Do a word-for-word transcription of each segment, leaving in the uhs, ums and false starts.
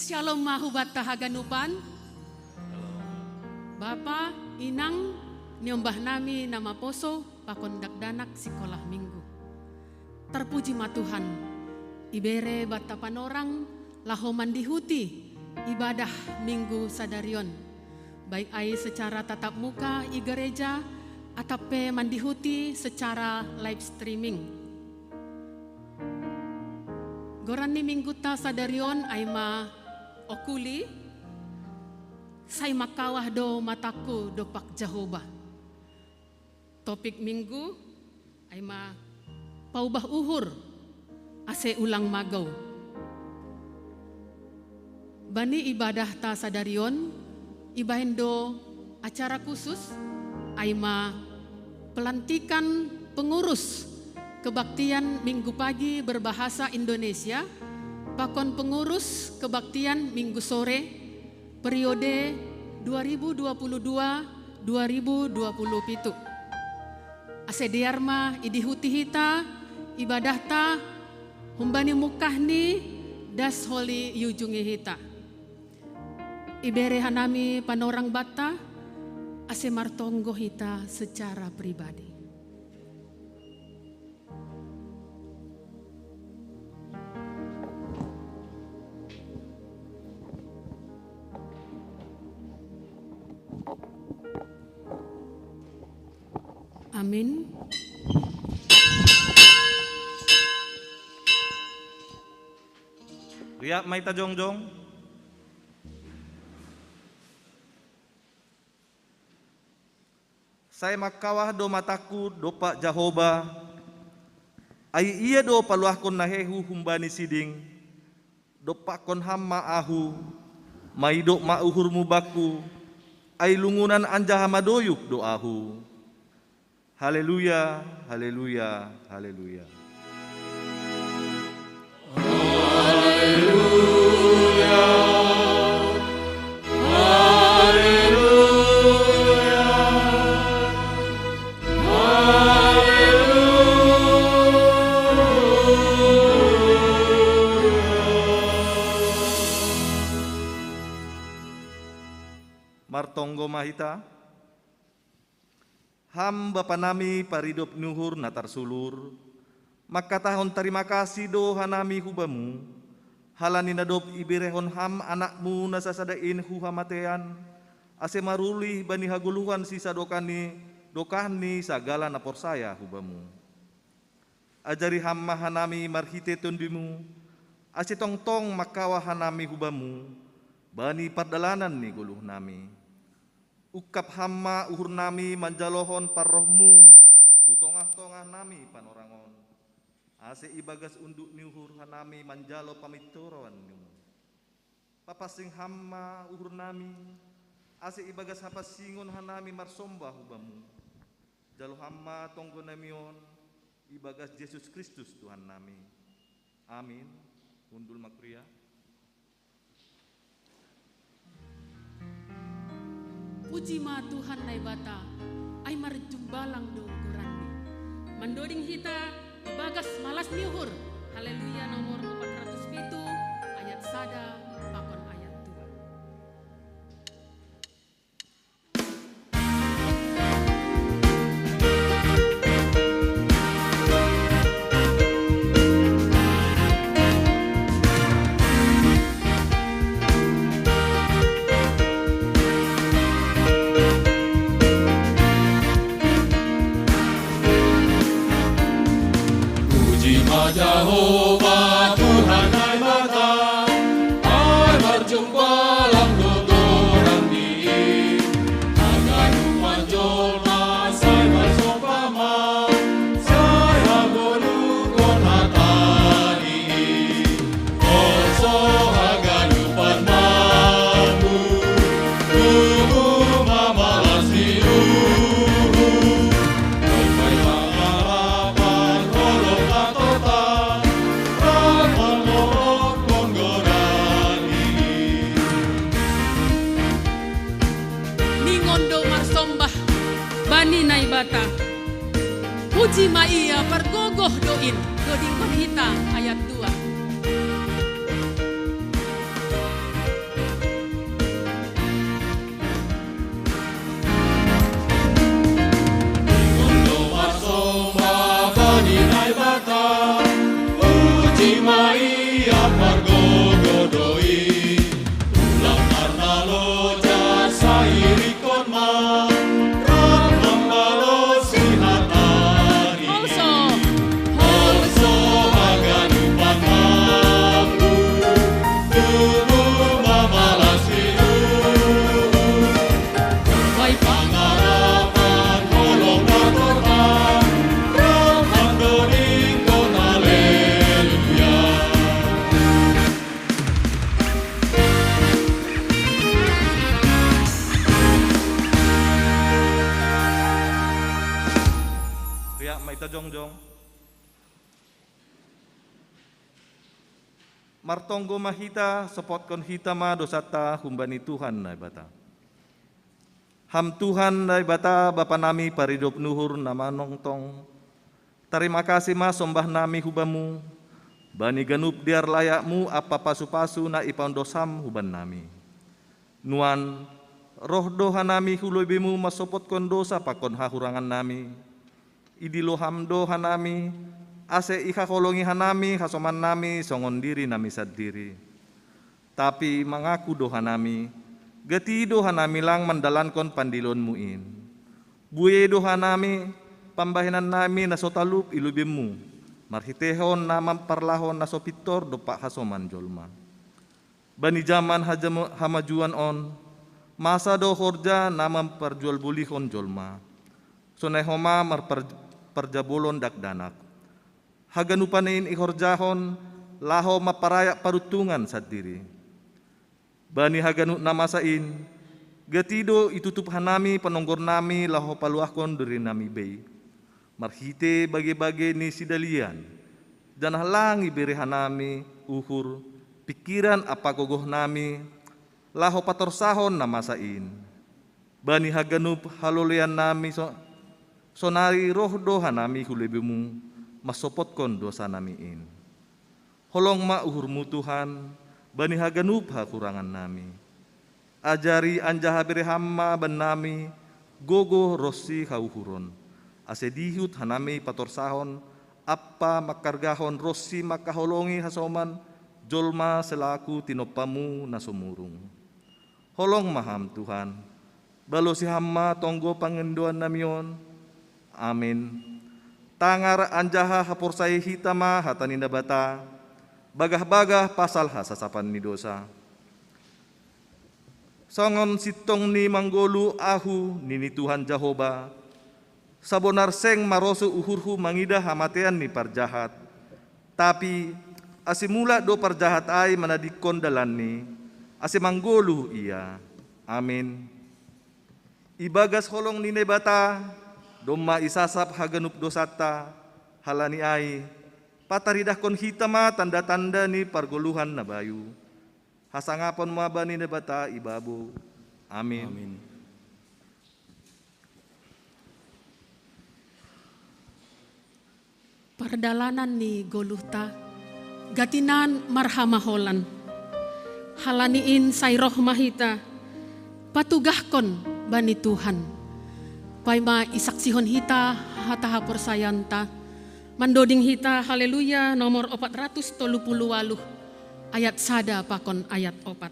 Shalom ma hubanta haganupan. Bapa, inang, niombah nami na maposo pakon dakdanak sikolah minggu. Tarpuji ma Tuhan, ibere banta panorang laho mandihuti ibadah minggu sadarion, baik ai secara tatap muka i gereja atap pe mandihuti secara live streaming. Goran ni mingguta sadarion ai ma Okuli, sai mangkawah do matangku dompak Jahoba. Topik minggu ai ma paubah uhur ase ulang magou. Bani ibadahta sadarion, ibaen do acara khusus, ai ma pelantikan pengurus kebaktian minggu pagi berbahasa Indonesia pakon pengurus kebaktian minggu sore periode dua ribu dua puluh dua dua ribu dua puluh pitu. Ase dear ma idihuti hita ibadahta humbani mungkah ni das holi iujungi hita. Ibere hanami panorang banta, ase martonggo hita secara pribadi. Amin. Riak ma hita jongjong. Sai mangkawah do matangku dompak Jahoba, ai Ia do paluahkon na hehu humbani siding. Dompakkon Ham ma ahu, maidop ma uhurmu bakku, ai lungunan anjaha madoyuk do ahu. Haleluya, haleluya, haleluya. Martonggo ma hita. Ham Bapa nami paridop ni uhur na tarsulur, mangkatahon tarima kasih do hanami hu Bamu, halani na dob iberehon Ham Anakmu na sasada in hu hamatean, ase marulih bani hagoluhan sisadokah ni, dokah ni sagala na porsaya hu Bamu. Ajari Ham ma hanami marhitei Tondimu, ase tongtong mangkawah hanami hu Bamu, bani pardalanan ni goluh nami. Ungkap Ham ma uhur nami manjalohon parrohMu hu tongah-tongah nami panorang on, ase ibagas unduk ni uhur hanami manjalo pamintoron-Mu. Papansing Ham ma uhur nami, ase ibagas hapansingon hanami marsombah hu Bamu. Jalo Ham ma tonggo nami on, ibagas Jesus Kristus Tuhan nami. Amin. Hundul ma kuria. Puji ma Tuhan Naibata, ai marjumbalang do goranNi. Mandoding hita ibagas malas ni uhur, Haleluya nomor opat ratus pitu, ayat sada pakon ayat dua. Puji ma Jahowa, Tuhan Naibata, ai marjumbalang do goranNi. Haganup panjolma sai marsombah ma, sai hagoluhon hataNi. Oso haganupan mambu, tubu ma malas ni uhur. Dob ai pangarapan holong na totap, rap mangorobkon goranNi. Ningon do marsombah bani Naibata. Puji ma Ia, pargogoh do in, dodingkon hita ayat dua. Kita jongjong. Martonggo ma hita, sopotkon hita ma dosata humbani Tuhan Naibata. Ham Tuhan Naibata, Bapa nami paridop nuhur na manongtong, tarima kasih ma sombah nami hu Bamu, bani ganup dear layakMu ampa pasu-pasu na ipaondos Ham huban nami. Nuan, roh do hanami hu lobeiMu mansopotkon dosa pakon hahurangan nami. Idilo Ham do hanami, ase ihaholongi hanami hasoman nami songon diri nami sandiri. Tapi mangaku do hanami, gati do hanami lang mandalankon pandiloonMu in. Buei do hanami pambahenan nami na so talup i lobeiMu, marhiteihon na mamparlahou na so pintor dompak hasoman jolma. Bani jaman hajamo-, hamajuon on, masa do horja na mamparjualbolihon jolma. Sonai homa marpar-, parjabolon dakdanak. Haganupan in ihorjahon, laho mamparayak paruntungan sandiri. Bani haganup na masa in, gati do itutup hanami panonggor nami laho paluahkon diri nami bei, marhite bage-bage ni sidalian, janah lang ibere hanami uhur, pingkiran ampa gogoh nami, laho patorsahon na masa in. Bani haganup halolean nami so-, sonari roh do hanami hu lobeiMu, mansopotkon dosa nami in. Holong ma uhurMu Tuhan, bani haganup hahurangan nami. Ajari anjaha bere Ham ma bannami gogoh ronsi hauhuron, ase dihut hanami patorsahon ampa mangkargahon ronsi mangkaholongi hasoman jolma selaku tinompaMu na sumurung. Holong ma Ham Tuhan, balosi Ham ma tonggo pangindoan nami on. Amin. Tangar anjaha haporsayai hita ma hata ni Naibata, bagah-bagah pasal hasasapan ni dosa. Songon sintong ni manggoluh ahu, nini Tuhan Jahowa, sabonar seng marosuh uhurhu mangidah hamatean ni parjahat. Tapi, ase mulak do parjahat ai manadingkon dalanni, ase manggoluh ia. Amin. Ibagas holong ni Naibata, domma isasap haganup dosanta, halani ai, pataridahkon hita ma tanda-tanda ni pargoluhan na bayu. Hasangapon ma bani Naibata ibabo. Amin. Amin. Pardalanan ni goluhta, gatinan marhamaholan. Halani in sai roh ma hita, patugahkon bani Tuhan. Paima isaksihon hita hata haporsayaonta, mandoding hita Haleluya nomor opat ratus tolu puluh waluh, ayat sada pakon ayat opat.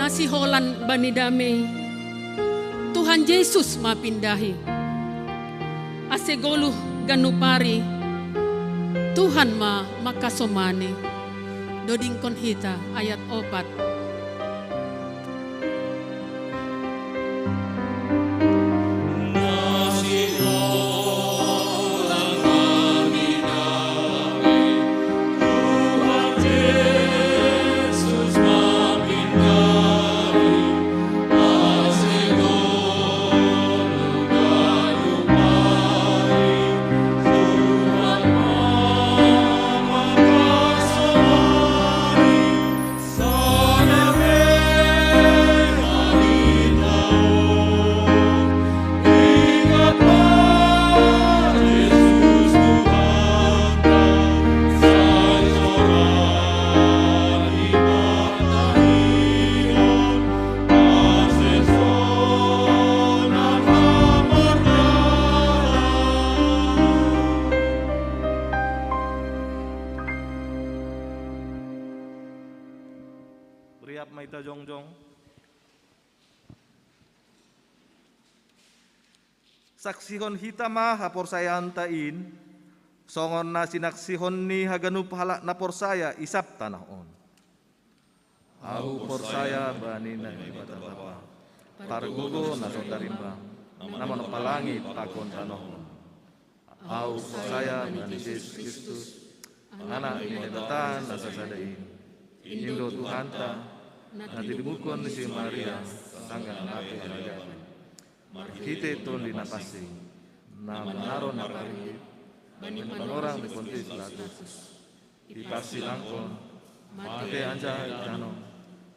Na siholan bani damei, Tuhan Jesus ma pindahi. Ase goluh ganup ari, Tuhan ma mangkasomani. Dodingkon hita ayat opat. Riap ma hita jongjong. Saksihon hita ma haporsayaanta in, songon na sinaksihon ni haganup halak na porsaya i sab tanoh on. Ahu porsaya bani Naibata Bapa, pargogo na so tarimbang, na manompa langit pakon tanoh on. Ahu porsaya bani Jesus Kristus, Anak ni Naibata na sasada in, in do Tuhanta, na tinibuhon ni si Maria sanggah na pe harajaon, marhitei Tondi Napansing, na manaron na parik bani panorang ni Pontius Pilatus, diparsilangkon, mate anjaha ditano,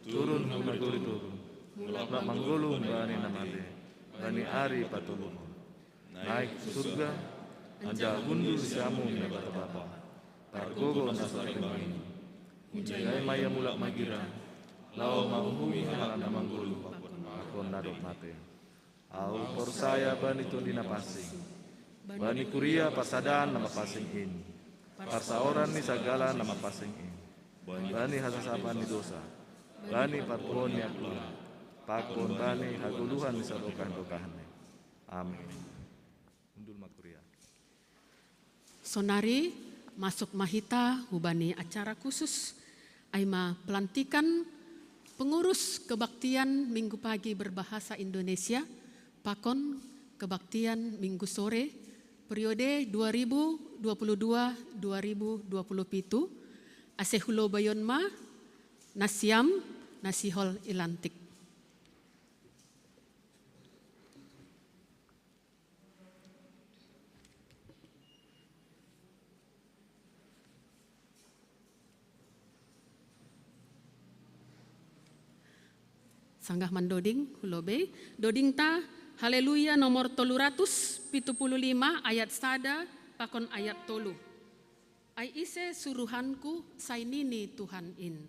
turun hu nagori togu, mulak manggoluh bani na mate bani ari patoluhon. Naik hu surga, anjaha hundul siamun Naibata Bapa, pargogo na so tarimbang i. Hujaha i ma Ia mulak magira, laho manguhumi halak na manggoluh pakon na dob mate. Ahu porsaya bani Tondi Napansing, bani kuria parsadaan na mapansing in, parsaoran ni sagala na mapansing in, bani hasasapan ni dosa, bani parpuhoon ni angkula, pakon bani hagoluhan ni sadokah-dokahni. Amin. Hundul ma kuria. Sonari masuk ma hita hubani acara khusus, ai ma pelantikan pengurus kebaktian Minggu Pagi berbahasa Indonesia pakon kebaktian Minggu Sore periode dua ribu dua puluh dua dua ribu dua puluh pitu. Ase hulobaion ma nasiam na sihol ilantik. Sanggah mandoding, hulobei. Dodingta, Haleluya nomor tolu ratus pitu puluh lima, ayat sada pakon ayat tolu. Ai ise suruhanku, sai nini Tuhan in.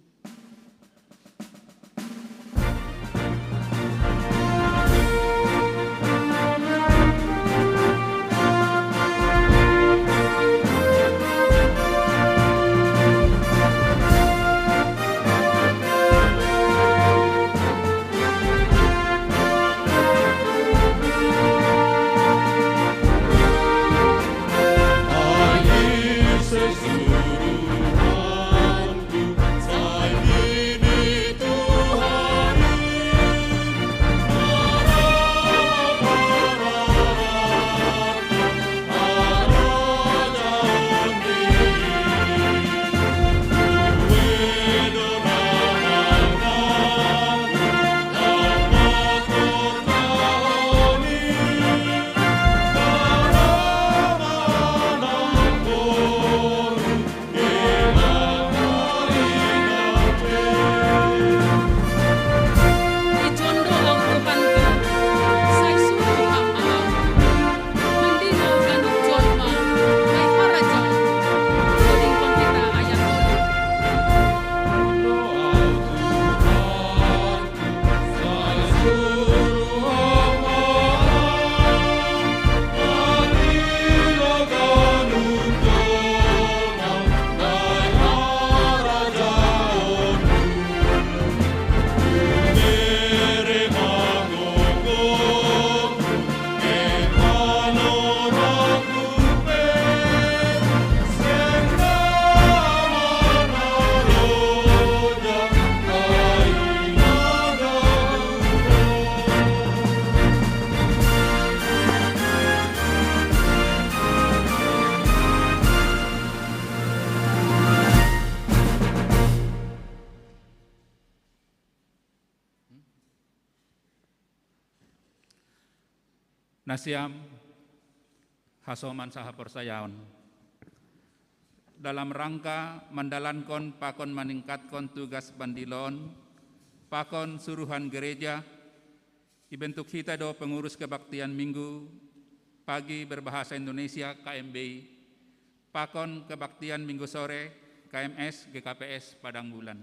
Nasiam hasoman sahaporsayaon. Dalam rangka mandalankon pakon maningkatkon tugas bandiloon pakon suruhan gereja, ibentuk hita do pengurus kebaktian Minggu Pagi Berbahasa Indonesia, K M B I, pakon kebaktian Minggu Sore, K M S, G K P S Padang Bulan.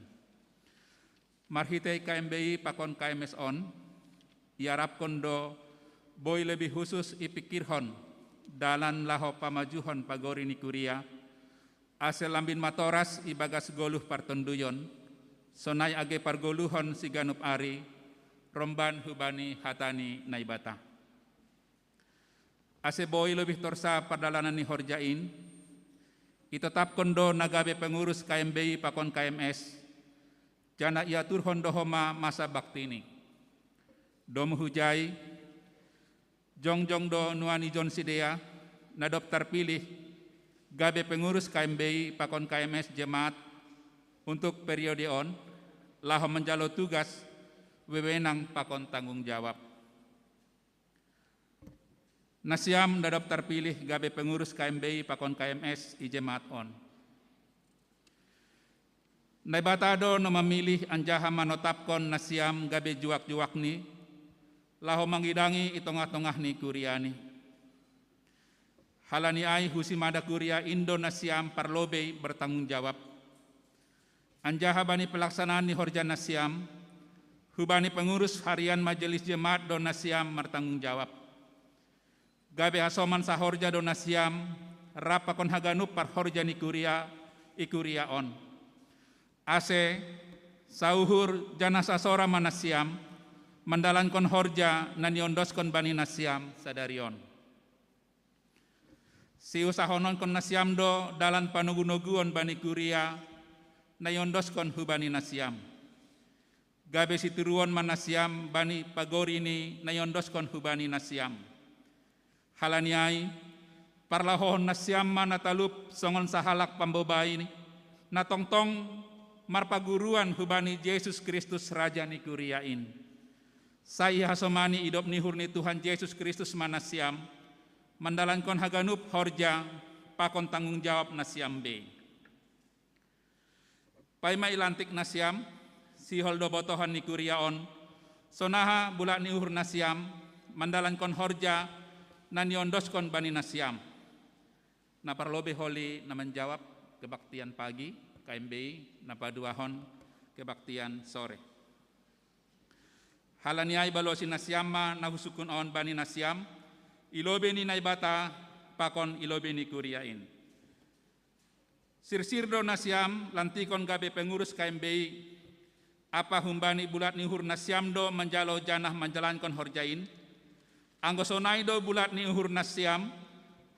Marhitei K M B I pakon K M S on, iarapkon do boi lebih husus ipingkirhon dalan laho pamajuhon pagori ni kuria, ase lambin matoras ibagas goluh partonduyon, Sonai age pargoluhon siganup ari, romban hubani hata ni Naibata. Ase boi lobih torsa pardalanan ni horja in, itotapkon do na gabe pengurus K M B I pakon K M S, janah iaturhon do homa masa baktini. Domu hujai, jongjong do nuan ijon sidea, na dob tarpilih gabe pengurus K M B I pakon K M S jemaat untuk periode on, laho manjalo tugas, wewenang pakon tanggung jawab. Nasiam na dob tarpilih gabe pengurus K M B I pakon K M S i jemaat on. Naibata do na mamilih anjaha manotapkon nasiam gabe juak-juakni, laho mangidangi i tongah-tongah ni kuriani. Halani ai hu simada kuria in do nasiam parlobei bertanggung jawab. Anjaha bani pelaksanaan ni horja nasiam, hubani pengurus harian majelis jemaat do nasiam martanggung jawab. Gabe hasoman sahorja do nasiam, rap pakon haganup parhorja ni kuria, i kuria on. Ase, sauhur janah sasora ma nasiam, mandalankon horja na niondoskon bani nasiam sadari on. Siusahononkon nasiam do dalan panogu-noguon bani kuria, na iondoskon hubani nasiam. Gabe situruon ma nasiam bani pagori ni na iondoskon hubani nasiam. Halani ai, parlahohon nasiam ma na talup songon sahalak pambobai, na tongtong marpaguruan hubani Jesus Kristus Raja ni kuria in. Sai ihasomani idop ni uhur ni Tuhan Jesus Kristus ma nasiam, mandalankon haganup horja pakon tanggung jawab nasiam be. Paima ilantik nasiam, sihol do botohon ni kuria on, sonaha bulak ni uhur nasiam, mandalankon horja na niondoskon bani nasiam. Na parlobei holi na manjawab kebaktian pagi, K M B I, na paduahon kebaktian sore. Halani ai balosi nasiam ma na husungkun on bani nasiam, i lobei ni Naibata pakon i lobei ni kuria in. Sirsir do nasiam lantikon gabe pengurus K M B I, apa humbani bulak ni uhur nasiam do manjalo janah manjalankon horja in? Anggo sonai do bulak ni uhur nasiam,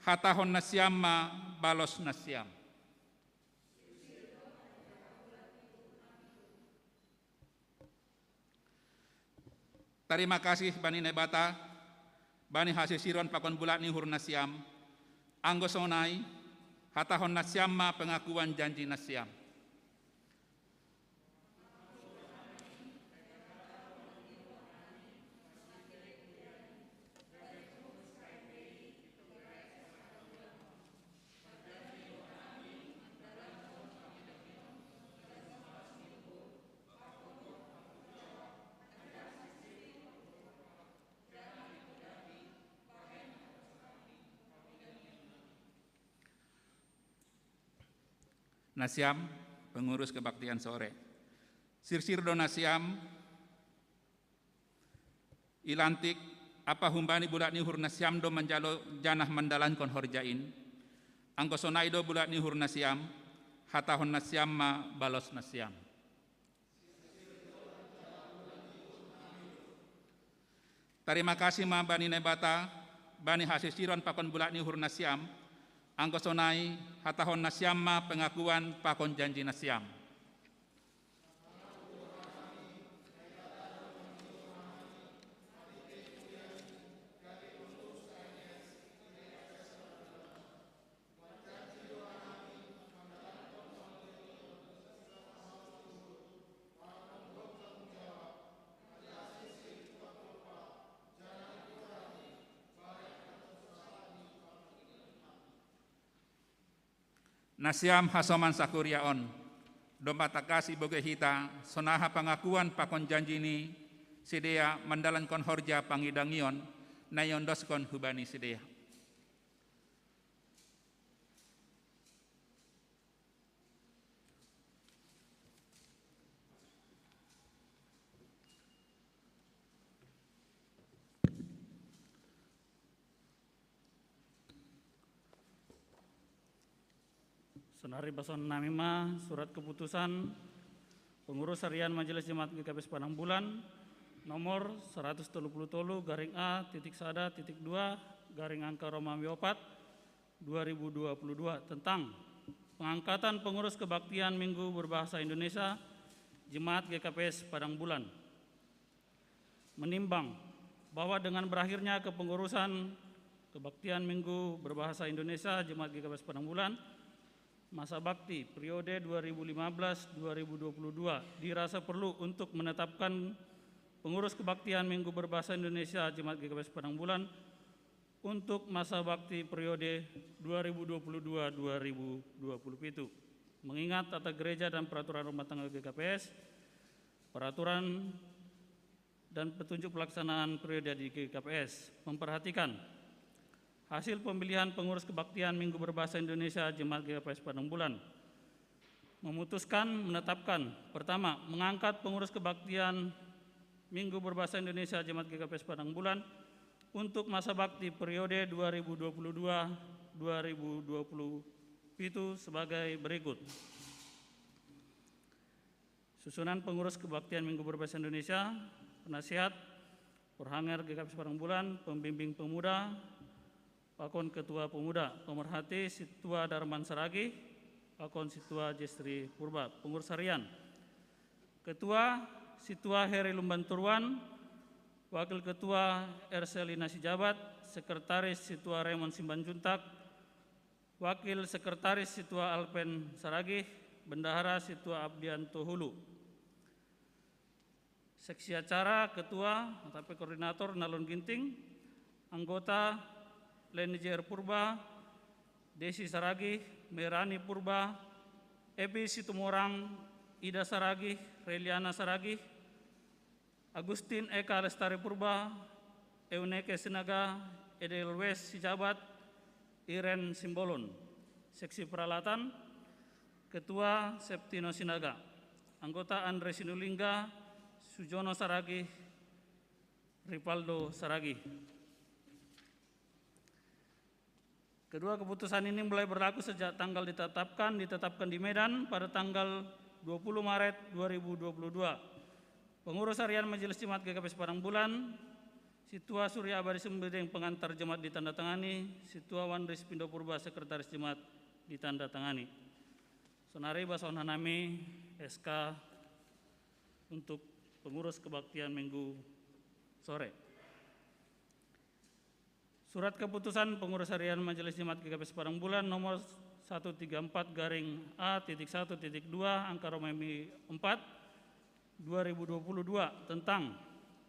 hatahon nasiam ma balos nasiam. Tarima kasih bani Naibata, bani hasisiron pakon bulak ni uhur nasiam, anggo sonai, hatahon nasiam ma pengakuan janji nasiam. Nasiam, pengurus kebaktian sore. Sirsir do nasiam, ilantik, apa humbani bulak ni uhur nasiam do manjalo janah mandalankon horja in? Anggo sonai do bulak ni uhur nasiam, hatahon nasiam ma balos nasiam. Tarima kasih ma bani Naibata, bani hasisiron pakon bulak ni uhur nasiam, anggo sonai, hatahon nasiam ma pengakuan pakon janji nasiam. Nasiam hasoman sakuria on, dompak tangkas ibogei hita sonaha pangakuan pakon janji ni sidea mandalankon horja pangidangion na iondoskon hubani sidea. Sonari bason nami ma surat keputusan Pengurus Harian Majelis Jemaat G K P S Padang Bulan, nomor seratus tolu puluh tolu garing A titik sada titik dua garing angka Romawi opat dua ribu dua puluh dua, tentang pengangkatan pengurus kebaktian Minggu berbahasa Indonesia Jemaat G K P S Padang Bulan. Menimbang bahwa dengan berakhirnya kepengurusan kebaktian Minggu berbahasa Indonesia Jemaat G K P S Padang Bulan, masa bakti periode dua ribu lima belas dua ribu dua puluh dua dirasa perlu untuk menetapkan pengurus kebaktian Minggu berbahasa Indonesia Jemaat G K P S Padang Bulan untuk masa bakti periode dua ribu dua puluh dua dua ribu dua puluh pitu. Mengingat tata gereja dan peraturan rumah tangga G K P S, peraturan dan petunjuk pelaksanaan periode di G K P S. Memperhatikan hasil pemilihan pengurus kebaktian Minggu berbahasa Indonesia Jemaat G K P S Padang Bulan. Memutuskan, menetapkan, pertama, mengangkat pengurus kebaktian Minggu berbahasa Indonesia Jemaat G K P S Padang Bulan untuk masa bakti periode dua ribu dua puluh dua dua ribu dua puluh pitu sebagai berikut. Susunan pengurus kebaktian Minggu berbahasa Indonesia: penasihat, Porhanger G K P S Padang Bulan, pembimbing pemuda, pakon ketua pemuda, pemerhati Situa Darman Saragih, pakon Situa Jestri Purba, pengurus harian. Ketua, Situa Heri Lumban Turuan, wakil ketua, Erselina Sijabat, sekretaris, Situa Raymond Simbanjuntak, wakil sekretaris, Situa Alpen Saragih, bendahara, Situa Abdianto Hulu. Seksi acara, ketua atau koordinator, Nalon Ginting, anggota, Leni J R Purba, Desi Saragih, Merani Purba, Epi Situmorang, Ida Saragih, Reliana Saragih, Agustin Eka Lestari Purba, Euneke Sinaga, Edelwes Sijabat, Iren Simbolon. Seksi peralatan, ketua, Septino Sinaga, anggota, Andre Sinulingga, Sujono Saragih, Ripaldo Saragih. Kedua keputusan ini mulai berlaku sejak tanggal ditetapkan, ditetapkan di Medan pada tanggal dua puluh Maret dua ribu dua puluh dua. Pengurus harian Majelis Jemaat G K P S Padang Bulan, Situa Surya Abadi Sembedeng, pengantar jemaat, ditandatangani Situa Wandris Pindo Purba, sekretaris jemaat, ditandatangani. Sonari basaon hanami S K untuk pengurus kebaktian Minggu sore. Surat keputusan pengurus harian Majelis Jemaat G K P S Padang Bulan nomor satu tiga empat garing A titik satu titik dua angka Romawi empat dua ribu dua puluh dua tentang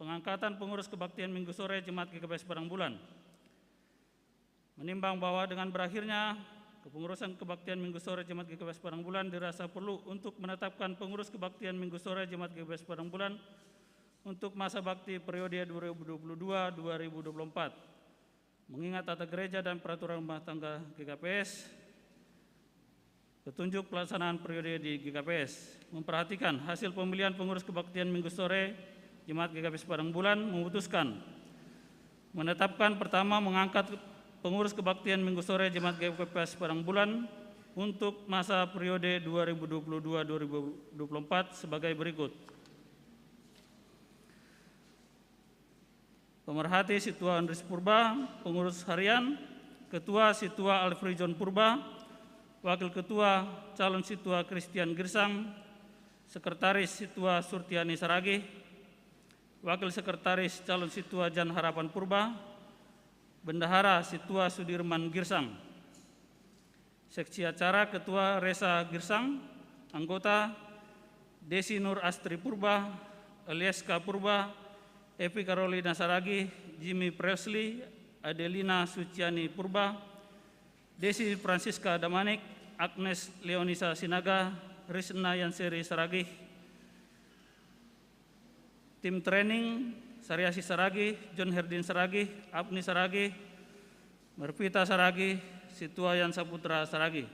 pengangkatan pengurus kebaktian Minggu sore Jemaat G K P S Padang Bulan. Menimbang bahwa dengan berakhirnya kepengurusan kebaktian Minggu sore Jemaat G K P S Padang Bulan, dirasa perlu untuk menetapkan pengurus kebaktian Minggu sore Jemaat G K P S Padang Bulan untuk masa bakti periode dua ribu dua puluh dua dua ribu dua puluh empat. Mengingat tata gereja dan peraturan rumah tangga G K P S, petunjuk pelaksanaan periode di G K P S, memperhatikan hasil pemilihan pengurus kebaktian Minggu sore Jemaat G K P S Padang Bulan, memutuskan menetapkan, pertama, mengangkat pengurus kebaktian Minggu sore Jemaat G K P S Padang Bulan untuk masa periode dua ribu dua puluh dua dua ribu dua puluh empat sebagai berikut. Pemerhati, Situa Andris Purba, pengurus harian. Ketua, Situa Alfrijon Purba, wakil ketua, calon Situa Christian Girsang, sekretaris, Situa Surtiani Saragih, wakil sekretaris, calon Situa Jan Harapan Purba, bendahara, Situa Sudirman Girsang. Seksi acara, ketua, Resa Girsang, anggota, Desi Nur Astri Purba, Elieska Purba, Evi Carolina Saragih, Jimmy Presley, Adelina Suciani Purba, Desi Francisca Damanik, Agnes Leonisa Sinaga, Risna Yanseri Saragih. Tim training, Sariasi Saragih, John Herdin Saragih, Apni Saragih, Mervita Saragih, Situa Yan Saputra Saragih.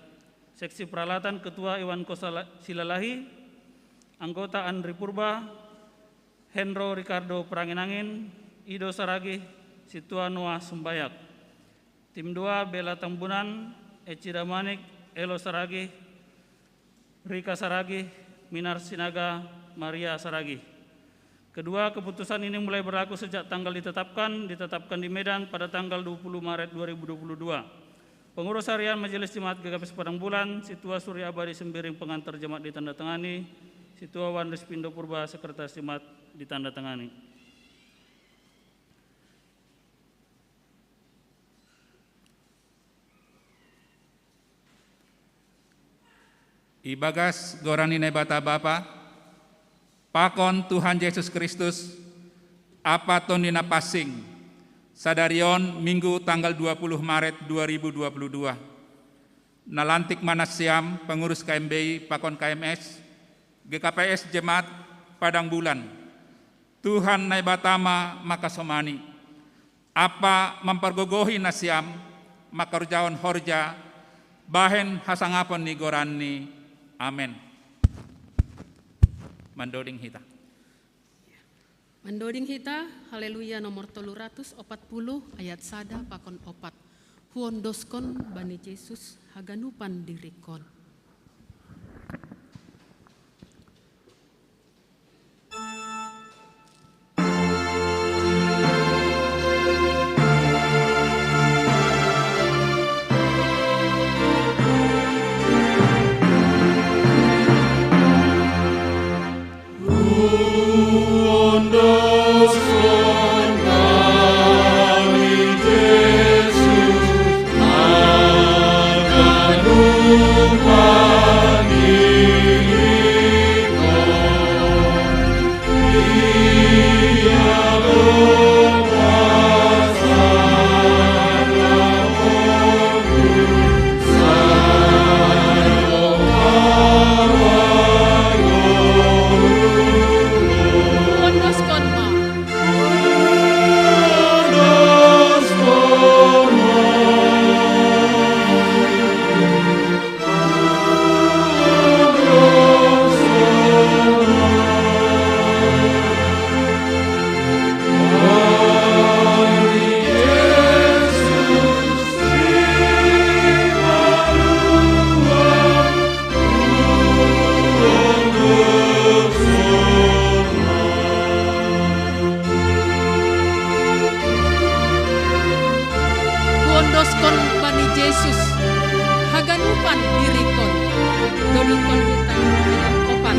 Seksi peralatan, ketua, Iwan Kosala-, Silalahi, anggota, Andri Purba, Henro Ricardo Peranginangin, Ido Saragih, Situa Noah Sumbayak. Tim dua, Bela Tambunan, Eci Damanik, Elo Saragih, Rika Saragih, Minar Sinaga, Maria Saragih. Kedua, keputusan ini mulai berlaku sejak tanggal ditetapkan, ditetapkan di Medan pada tanggal dua puluh Maret dua ribu dua puluh dua. Pengurus Harian Majelis Jemaat G K P S Padang Bulan, Situa Surya Abadi Sembiring, pengantar jemaat ditandatangani, Situa Wan Rispindo Purba, Sekretaris Jemaat, ditandatangani. Ibagas goran ni Naibata Bapa, pakon Tuhan Yesus Kristus, Apa Tondi Napansing, sadari on Minggu tanggal dua puluh Maret dua ribu dua puluh dua. Nalantik ma nasiam pengurus K M B I pakon K M S, G K P S Jemaat Padang Bulan. Tuhan Naibata ma makasomani. Apa mampargogohi nasiam, mangkorjahon horja, bahen hasangapon ni goranni. Amen. Mandoding hita. Mandoding hita, Haleluya nomor tolu ratus opat puluh ayat sada pakon opat. Huondoskon bani Jesus haganupan dirikon. Huondoskon bani Jesus haganupan dirikon. Dodingkon hita ayat opat.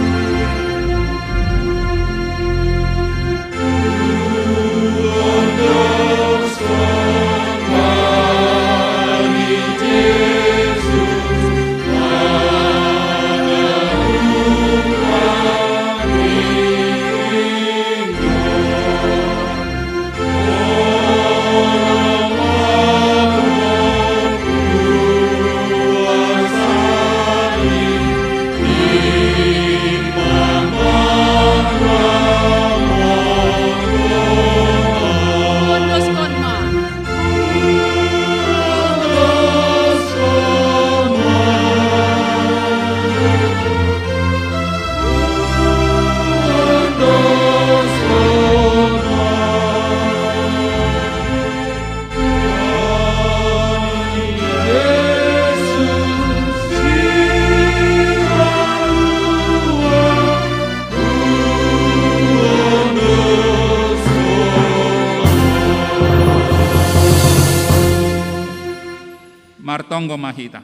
Martonggo ma hita.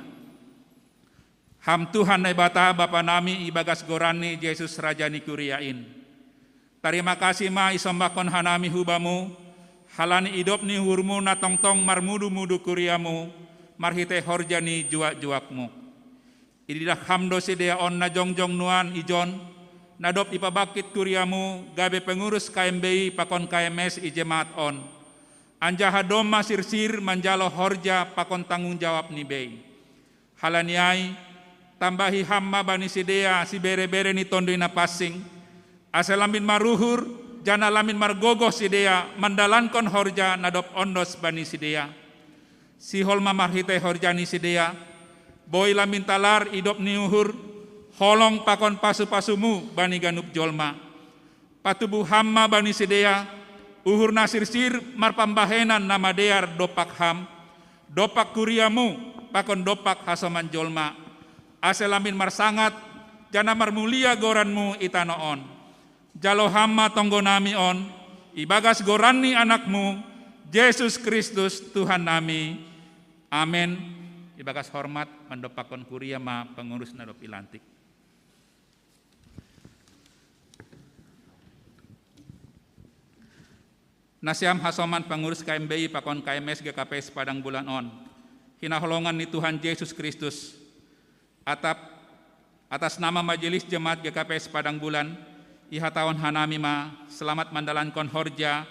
Ham Tuhan Naibata, Bapa nami, ibagas goranni Jesus, Raja ni kuria in. Tarima kasih ma isombahkon hanami hu Bamu, halani idop ni uhurmu na tongtong marmudu-mudu kuriamu, marhitei horja ni juak-juakmu. Ididah Ham do sidea on na jongjong nuan ijon, na dob ipabangkit kuriamu gabe pengurus K M B I pakon K M S i jemaat on. Anjaha domma sirsir manjalo horja pakon tanggung jawab ni bei. Halani ai, tambahi Ham ma bani sidea sibere-bere ni Tonduy Napansing, ase lambin maruhur, janah lambin margogoh sidea mandalankon horja na dob ondos bani sidea. Sihol ma marhitei horja ni sidea, boi lambin talar idop ni uhur, holong pakon pasu-pasumu bani ganup jolma. Patubuh Ham ma bani sidea, uhur na sirsir marpambahenan na madear dompak Ham, dompak kuriamu, pakon dompak hasoman jolma. Ase lambin marsangat, jana marmulia goranmu i tano on. Jalo hama tonggo nami on, ibagas goran ni anakmu, Jesus Kristus Tuhan nami. Amen. Ibagas hormat, mandopakkon kuria ma pengurus na dob ilantik. Nasiam hasoman pengurus K M B I pakon K M S G K P S Padang Bulan on. Hinaholongan ni Tuhan Jesus Kristus. Atap, atas nama Majelis Jemaat G K P S Padang Bulan, ihatahon hanami ma, selamat mandalankon horja,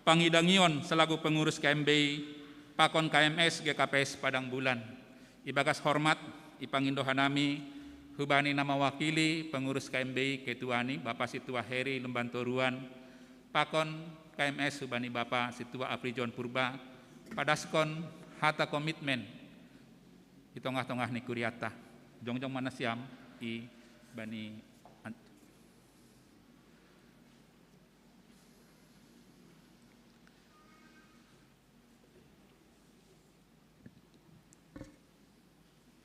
pangidangion selaku pengurus K M B I, pakon K M S G K P S Padang Bulan. Ibagas hormat, ipangindo hanami, hubani na mawakili pengurus K M B I ketuani, Bapak Situa Heri Lumbantoruan, pakon K M S hubani Bapak Situa Afrijon Purba, padaskon hata komitmen, di tongah-tongah ni kuriata. Jongjong ma nasiam, i bani an-,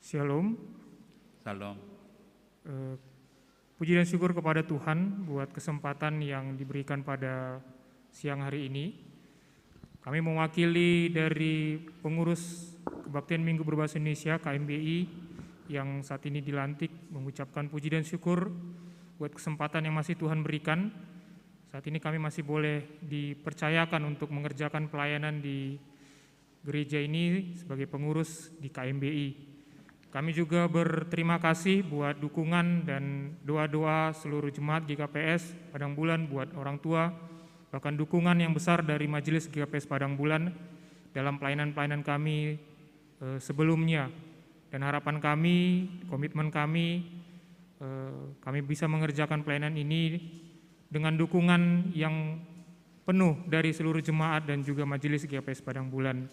Shalom. Shalom. Eh, puji dan syukur kepada Tuhan buat kesempatan yang diberikan pada siang hari ini. Kami mewakili dari pengurus Kebaktian Minggu Berbahasa Indonesia, K M B I, yang saat ini dilantik, mengucapkan puji dan syukur buat kesempatan yang masih Tuhan berikan. Saat ini kami masih boleh dipercayakan untuk mengerjakan pelayanan di gereja ini sebagai pengurus di K M B I. Kami juga berterima kasih buat dukungan dan doa-doa seluruh jemaat G K P S Padang Bulan, buat orang tua, bahkan dukungan yang besar dari Majelis G K P S Padang Bulan dalam pelayanan-pelayanan kami, eh, sebelumnya. Dan harapan kami, komitmen kami, eh, kami bisa mengerjakan pelayanan ini dengan dukungan yang penuh dari seluruh jemaat dan juga Majelis G K P S Padang Bulan.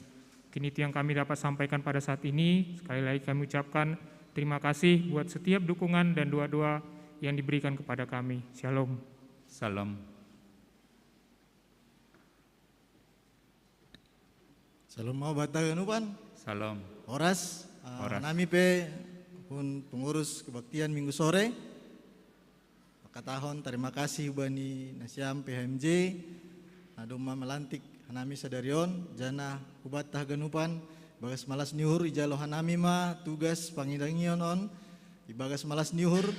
Mungkin itu yang kami dapat sampaikan pada saat ini. Sekali lagi kami ucapkan terima kasih buat setiap dukungan dan doa-doa yang diberikan kepada kami. Shalom. Shalom. Shalom, mau bata ganupan? Shalom. Horas, ah, Horas. Nami pe hun pengurus kebaktian Minggu sore. Pakatahon tarima kasih hubani nasiam P H M J, na domma malantik hanami sadari on, jana hubanta haganupan, ibagas malas ni uhur ijalo hanami ma tugas pangidangion on, ibagas malas ni uhur,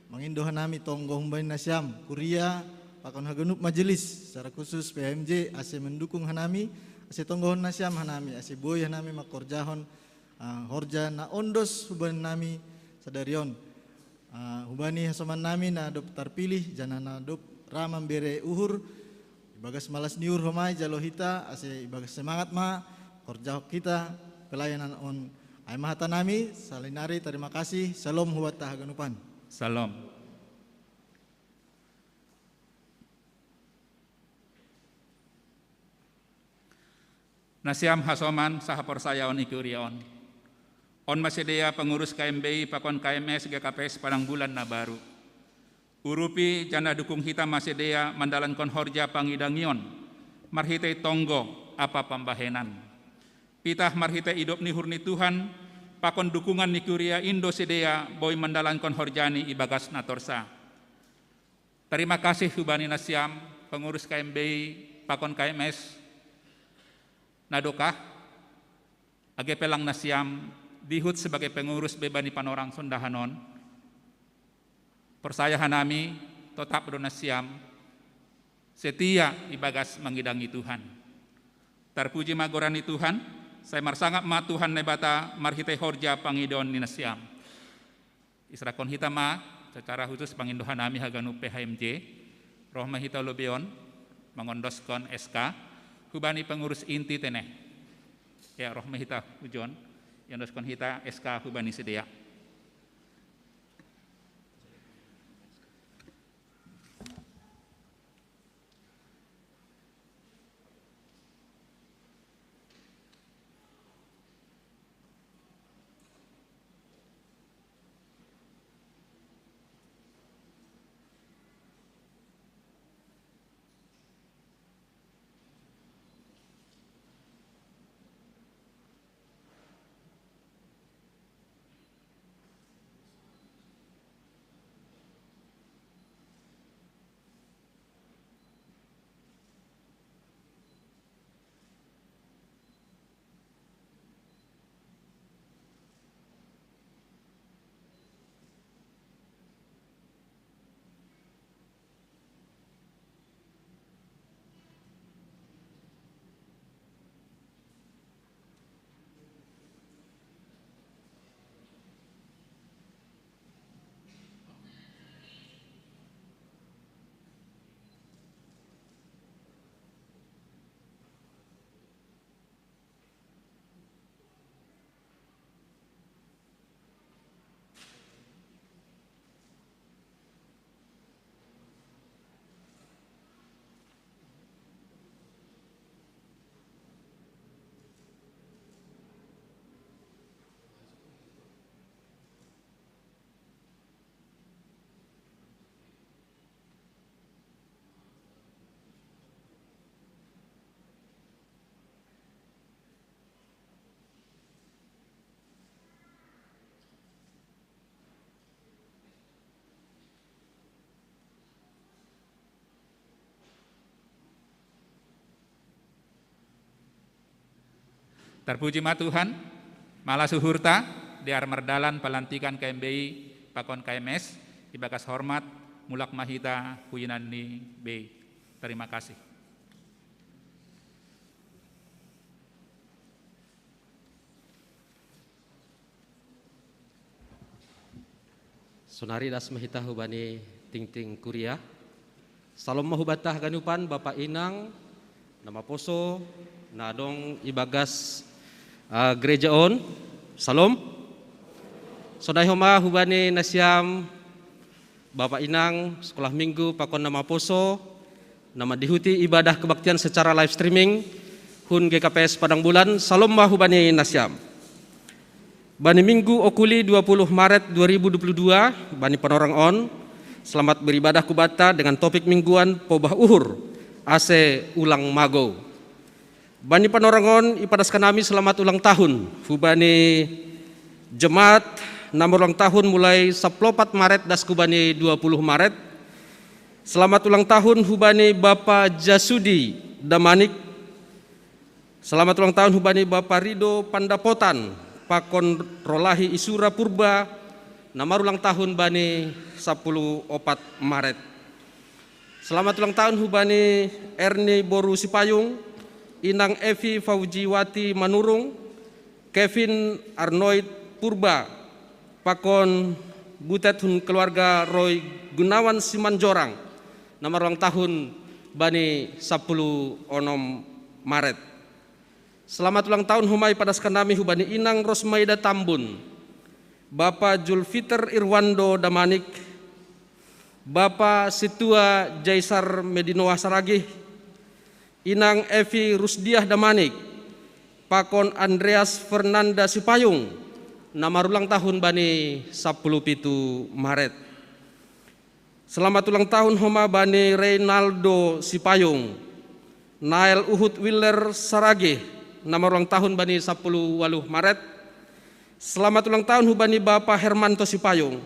mangindo hanami tonggo humbani nasiam, kuria, pakon haganup majelis, secara khusus P H M J, ase mendukung hanami, ase tonggohon nasiam hanami, ase boi hanami mangkorjahon, ah, horja na ondos hubani nami sadari on. Ah, hubani hasoman nami na dob tarpilih, jana na dob ra mambere uhur, ibagas malas ni uhur homa ijalo hita, ase ibagas semangat ma, korjahon hita pelayanan on. Ai ma hata nami, salinari tarima kasih, shalom hubanta haganupan. Shalom. Nasiam hasoman sahaporsayaon i kuria on. On ma sidea pengurus K M B I pakon K M S G K P S Padang Bulan na baru. Urupi jana dukung hita ma sidea mandalankon horja pangidangion, marhitei tonggo ampa pambahenan. Pitah marhitei idop ni uhur ni Tuhan, pakon dukungan ni kuria in do sidea boi mandalankon horjani ibagas na torsa. Tarima kasih hubani nasiam, pengurus K M B I pakon K M S, na dokah, age pe lang nasiam dihut sebagai pengurus be bani panorang sondahan on. Porsaya hanami, totap do nasiam setia ibagas mangidangi Tuhan. Tarpuji ma goran ni Tuhan, sai marsangap ma Tuhan Naibata marhitei horja pangidoon ni nasiam. Iserakkon hita ma secara khusus pangindo hanami haganup P H M J, roh ma hita lobeion, mangondoskon S K hubani pengurus inti tene. Ya, roh ma hita ujon, iondoskon hita S K hubani sidea. Terpuji ma Tuhan, malas uhurta, di ar mardalan palantikan K M B I pakon K M S, ibagas hormat, mulak ma hita hu inan ni B I. Terima kasih. Sonari das ma hita hubani tingting kuria. Salom ma hubanta haganupan bapa inang, na maposo, na adong ibagas uh, gereja on. Salom. Sonai homa hubani nasiam bapa inang, sekolah minggu, pakon na maposo, na mandihuti ibadah kebaktian secara live streaming, hun G K P S Padang Bulan, salom ma hubani nasiam. Bani minggu okuli dua puluh Maret dua ribu dua puluh dua, bani panorang on, selamat beribadah hubanta dengan topik mingguan pobah uhur, ase ulang magou. Bani panorang on, ipadaskon nami selamat ulang tahun hubani jemaat na marulang tahun mulai saplopat Maret das hubani dua puluh Maret. Selamat ulang tahun hubani Bapa Jasudi Damanik. Selamat ulang tahun hubani Bapa Rido Pandapotan, pakon Rolahi Isura Purba, na marulang tahun bani sapuluh opat Maret. Selamat ulang tahun hubani Erni Boru Sipayung, Inang Evi Faujiwati Manurung, Kevin Arnold Purba, pakon butet hun keluarga Roy Gunawan Simanjorang, na marulang tahun bani sapuluh onom Maret. Selamat ulang tahun homa ipadaskon nami hubani Inang Rosmaida Tambun, Bapa Julfiter Irwando Damanik, Bapa Situa Jaisar Medinoah Saragih, Inang Evi Rusdiah Damanik, pakon Andreas Fernanda Sipayung, na marulang tahun bani sapuluh pitu Maret. Selamat ulang tahun homa bani Reynaldo Sipayung, Nael Uhud Willer Saragih, na marulang tahun bani sapuluh waluh Maret. Selamat ulang tahun hubani Bapa Hermanto Sipayung,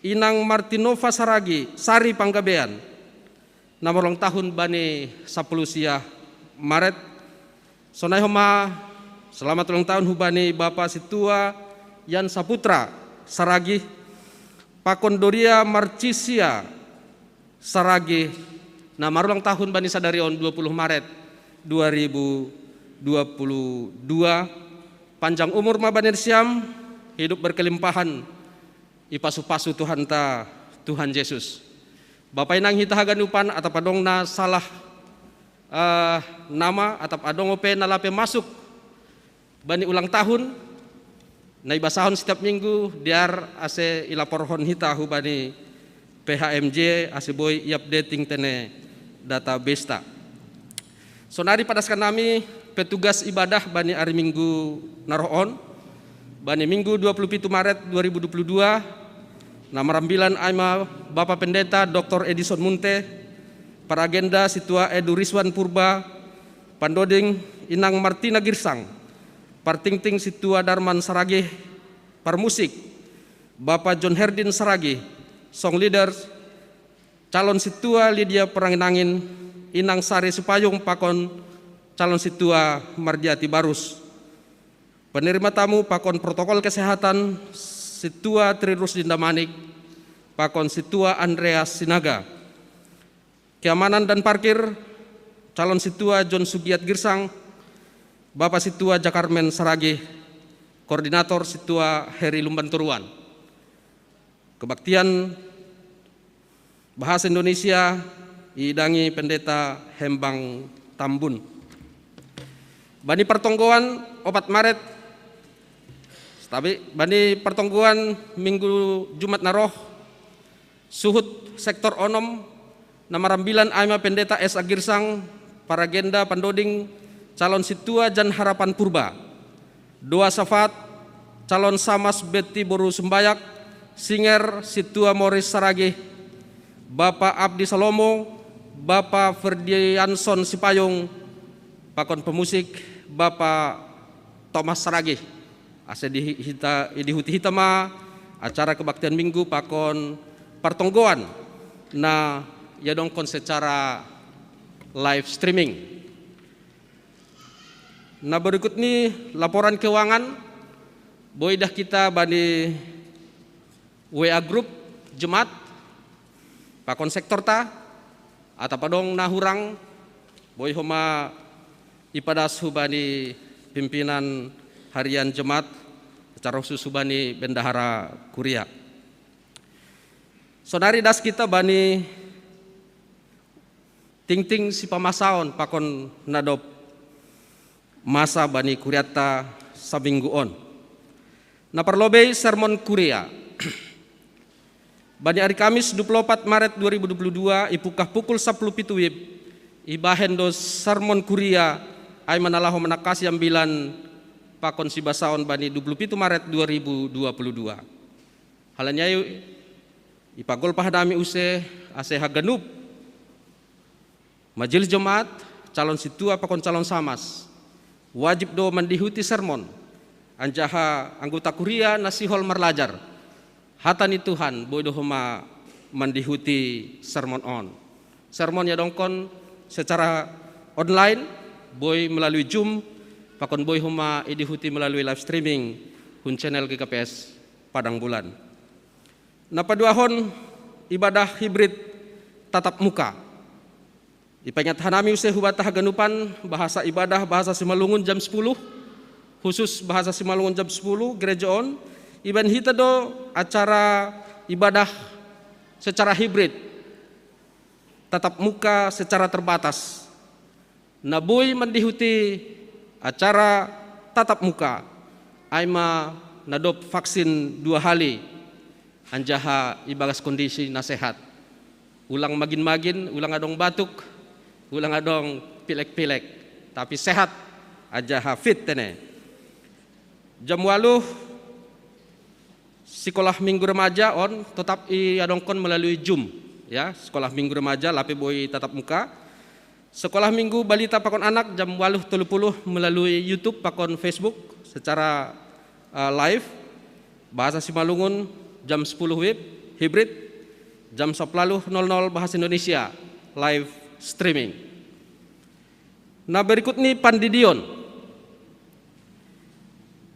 Inang Martinova Saragih, Sari Panggabean, na marulang tahun bani sapuluh sia Maret. Sonai homa, selamat ulang tahun hubani Bapa Situa Yan Saputra Saragih, pakon Doria Marcisia Saragih, na marulang tahun bani sadari on dua puluh Maret dua ribu dua puluh dua. Panjang umur ma bani nasiam, hidup berkelimpahan, ipasu-pasu Tuhanta, Tuhan Jesus. Bapa inang hita haganupan, atap adong na salah uh, nama, atap adong ope na lape masuk bani ulang tahun, na ibasahon setiap minggu, di ar ase ilaporhon hita hubani P H M J, ase boi i-updating tene database-ta. Sonari padaskon nami petugas ibadah bani ari minggu na roh on, bani minggu dua puluh pitu Maret dua ribu dua puluh dua, na marambilan ai ma Bapa Pendeta Doktor Edison Munte, paragenda Situa Edu Rizwan Purba, pandoding Inang Martina Girsang, partingting Situa Darman Saragih, parmusik Bapa John Herdin Saragih, song leaders, calon Situa Lydia Parangin-angin, Inang Sari Sipayung pakon calon Situa Mardiati Barus. Penerima tamu pakon protokol kesehatan Situa Tri Rusdin Damanik pakon Situa Andreas Sinaga. Keamanan dan parkir, calon Situa John Sugiat Girsang, Bapa Situa Jakarmen Saragih, koordinator Situa Heri Lumban Toruan. Kebaktian bahasa Indonesia iidangi Pendeta Hembang Tambun. Bani partonggoan opat Maret, tapi bani partonggoan minggu Jumat na roh, suhut sektor onom, na marambilan ai ma Pendeta S A Girsang, paragenda pandoding calon Situa Jan Harapan Purba. Doa syafaat, calon Samas Betty Boru Sumbayak, singer Situa Moris Saragih, Bapa Abdi Salomo, Bapa Ferdianson Sipayung, pakon pemusik Bapa Thomas Saragih. Ase di hita, dihuti hita ma acara kebaktian minggu pakon partonggoan na iadongkon secara live streaming. Na berikut ni laporan keuangan, boi dah kita bani W A group jemaat, pakon sektor ta, atau padong na hurang, boi homa ipadas hubani pimpinan harian jemaat, secara khusus hubani bendahara kuria. Sonari das kita bani tingting sipamasaon pakon nadop masa bani kuriata saminggu on. Na parlobei sermon kuria. Bani ari Kamis dua puluh opat Maret dua ribu dua puluh dua, ipukah pukul sapuluh pitu wib, ibahen do sermon kuria, ai ma na laho manangkasi ambilan pakon sibasaon bani dua puluh pitu Maret dua ribu dua puluh dua. Halani ai ipagolpa hanami use ase haganup majelis jemaat, calon sintua pakon calon samas, wajib do mandihuti sermon, anjaha anggota kuria na sihol marlajar hata ni Tuhan boi do homa mandihuti sermon on. Sermon iadongkon secara online, boi melalui Zoom, pakon boi homa idihuti melalui live streaming hun channel G K P S Padang Bulan. Na paduahon, ibadah hibrid tatap muka. Ipaingat hanami use hubata haganupan, bahasa ibadah bahasa Simalungun jam sepuluh, khusus bahasa Simalungun jam sepuluh, gereja on, ibahen hita do acara ibadah secara hibrid, tatap muka secara terbatas. Na boi mandihuti acara tatap muka, ai ma na dob vaksin dua hali, anjaha ibagas kondisi na sehat. Ulang magin-magin, ulang adong batuk, ulang adong pilek-pilek, tapi sehat anjaha fit tene. Jam waluh, sekolah minggu remaja on tetap iadongkon melalui Zoom, ya, sekolah minggu remaja, lape boi tatap muka. Sekolah minggu balita pakon anak jam waluh tolu puluh melalui YouTube pakon Facebook secara eh, live. Bahasa Simalungun jam sepuluh wib, hibrid, jam sapuluh nol nol bahasa Indonesia, live streaming. Na berikut ni pandidion.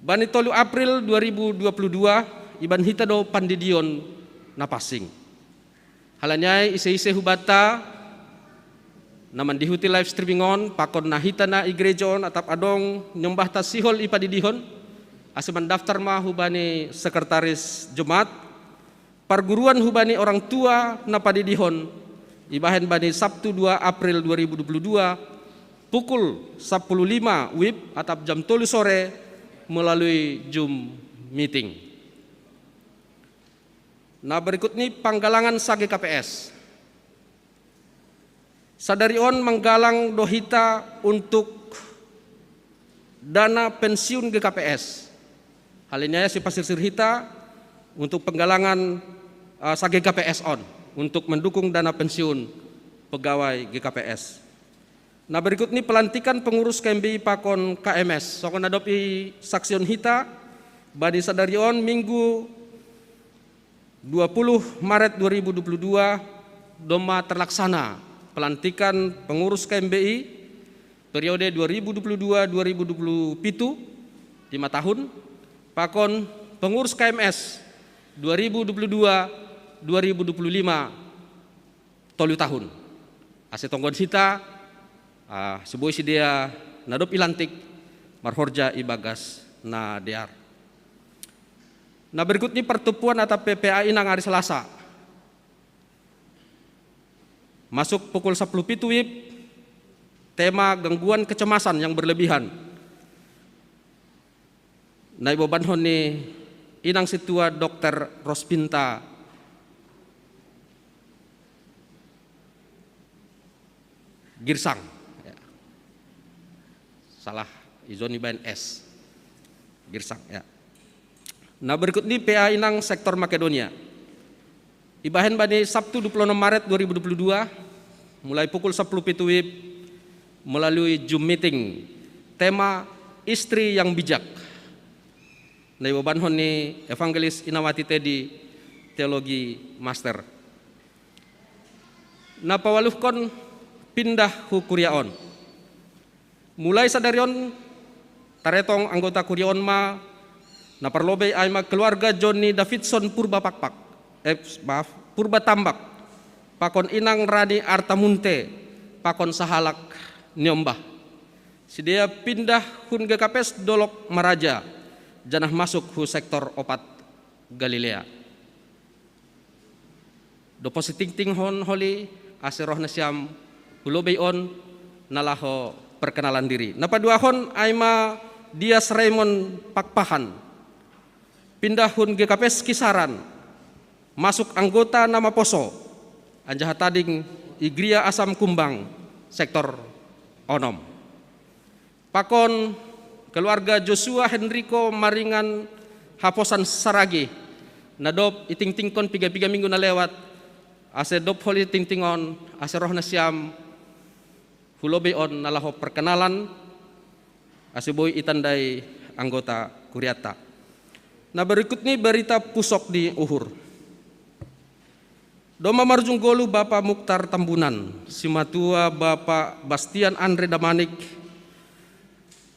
Bani tolu April dua ribu dua puluh dua, ibahen hita do pandidion na pansing. Halani ai ise-ise hubata na mandihuti live streaming on, pakon na hita na i gereja on atap adong nyombahta sihol ipadidihon, ase mandaftar ma hubani sekretaris jemaat, parguruan hubani orang tua na padidihon, ibahen bani Sabtu dua April dua ribu dua puluh dua, pukul sapuluh lima wib atap jam tolu sore melalui Zoom meeting. Na berikut ni panggalangan sa G K P S. Sadari on manggalang do hita untuk dana pensiun G K P S. Halani ai siparsir-sir hita untuk penggalangan eh, sa G K P S on untuk mendukung dana pensiun pegawai G K P S. Na berikut ni pelantikan pengurus K M B I pakon K M S. Songon na dob isaksihon hita, bani sadari on Minggu dua puluh Maret dua ribu dua puluh dua, domma terlaksana pelantikan pengurus K M B I periode dua ribu dua puluh dua dua ribu dua puluh pitu, lima tahun, pakon pengurus K M S dua ribu dua puluh dua dua ribu dua puluh lima, tolu tahun. Ase tonggon hita, ah, seboi sidea na dob ilantik marhorja ibagas na dear. Na berikut ni pertemuan atap P P A Inang ari Selasa. Masuk pukul sapuluh pitu wib, tema gangguan kecemasan yang berlebihan. Na ibobanhon ni Inang Sintua Dokter Rospinta Girsang. Ya. Salah, ijon ibahen S. Girsang, ya. Na berikut ni P A Inang sektor Makedonia. Ibahen bani Sabtu dua puluh enam Maret dua ribu dua puluh dua, mulai pukul sapuluh pitu wib melalui Zoom meeting. Tema Istri yang Bijak. Na ibobanhon ni Evangelis Inawati Teddy, teologi master. Na pawaluhkon pindah hu kuria on. Mulai sadari on Taretong anggota kuria on ma na parlobei ai ma keluarga Joni Davidson Purba Pakpak, eh, maaf, Purba Tambak, pakon inang Rani Artamunte, pakon sahalak niombah. Sidea pindah hun G K P S Dolok Maraja, janah masuk hu sektor opat Galilea. Dob ho sitingtinghon holi ase roh nasiam hu lobei on na laho perkenalan diri. Na paduahon ai ma Dias Raymond Pakpahan, pindah hun G K P S Kisaran, masuk anggota na maposo, anjaha tading i Gria Asam Kumbang, sektor onom. Pakon keluarga Joshua Henrico Maringan Haposan Saragih, na dob itingtingkon piga-piga minggu na lewat, ase dob holi tingtingon, ase roh nasiam hu lobei on na laho perkenalan, ase boi itandai anggota kuriata. Na berikut ni berita pusok ni uhur. Domma marujung goluh Bapa Muktar Tambunan, simatua Bapa Bastian Andre Damanik,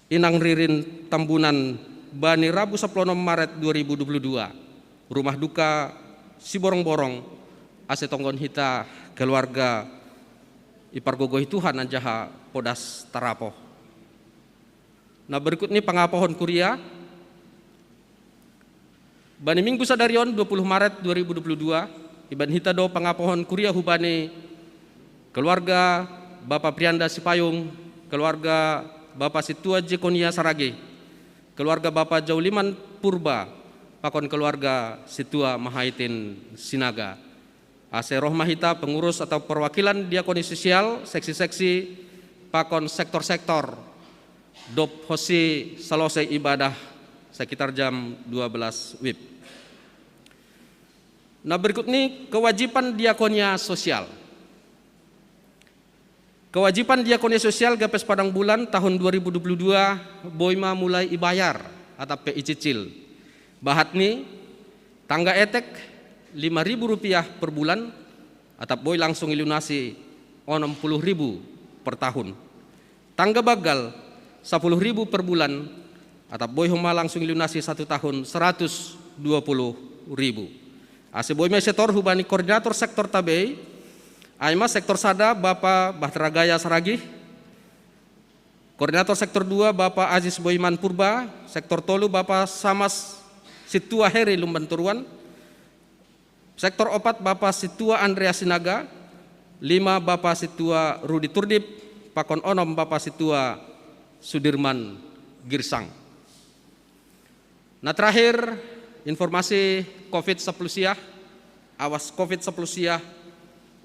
inang Ririn Tambunan, bani Rabu saplonom Maret dua ribu dua puluh dua. Rumah duka siborong-borong, ase tonggon hita keluarga ipargogohi Tuhan anjaha podas tarapoh. Na berikut ni pangapohon kuria. Bani minggu sadari on dua puluh Maret dua ribu dua puluh dua, iban hita do pangapohon kuria hubani keluarga Bapa Prianda Sipayung, keluarga Bapa Situa Jekonia Saragih, keluarga Bapa Jauliman Purba, pakon keluarga Situa Mahaitin Sinaga. Ase roh ma hita pengurus atau perwakilan diakoni sosial, seksi-seksi, pakon sektor-sektor, dob hosi salosei ibadah sekitar jam dua belas wib. Na berikut ni kewajiban diakonia sosial. Kewajiban diakonia sosial G K P S Padang Bulan tahun dua ribu dua puluh dua boi ma mulai ibayar atap pe icicil. Bahat ni tangga etek lima ribu rupiah per bulan, atap boi langsung ilunasi onom puluh ribu per tahun. Tangga banggal sapuluh ribu per bulan, atap boi homa langsung ilunasi satu tahun seratus dua puluh ribu. Ase boi ma setor hubani koordinator sektor tabei, ai ma sektor sada Bapa Bahtera Gaya Saragih, koordinator sektor dua Bapa Aziz Boiman Purba, sektor tolu Bapa Samas Situa Heri Lumban Toruan, sektor opat Bapa Situa Andreas Sinaga, lima Bapa Situa Rudi Turdip, pakon onom Bapa Situa Sudirman Girsang. Na terakhir, informasi covid sapuluh siah, awas covid sapuluh siah,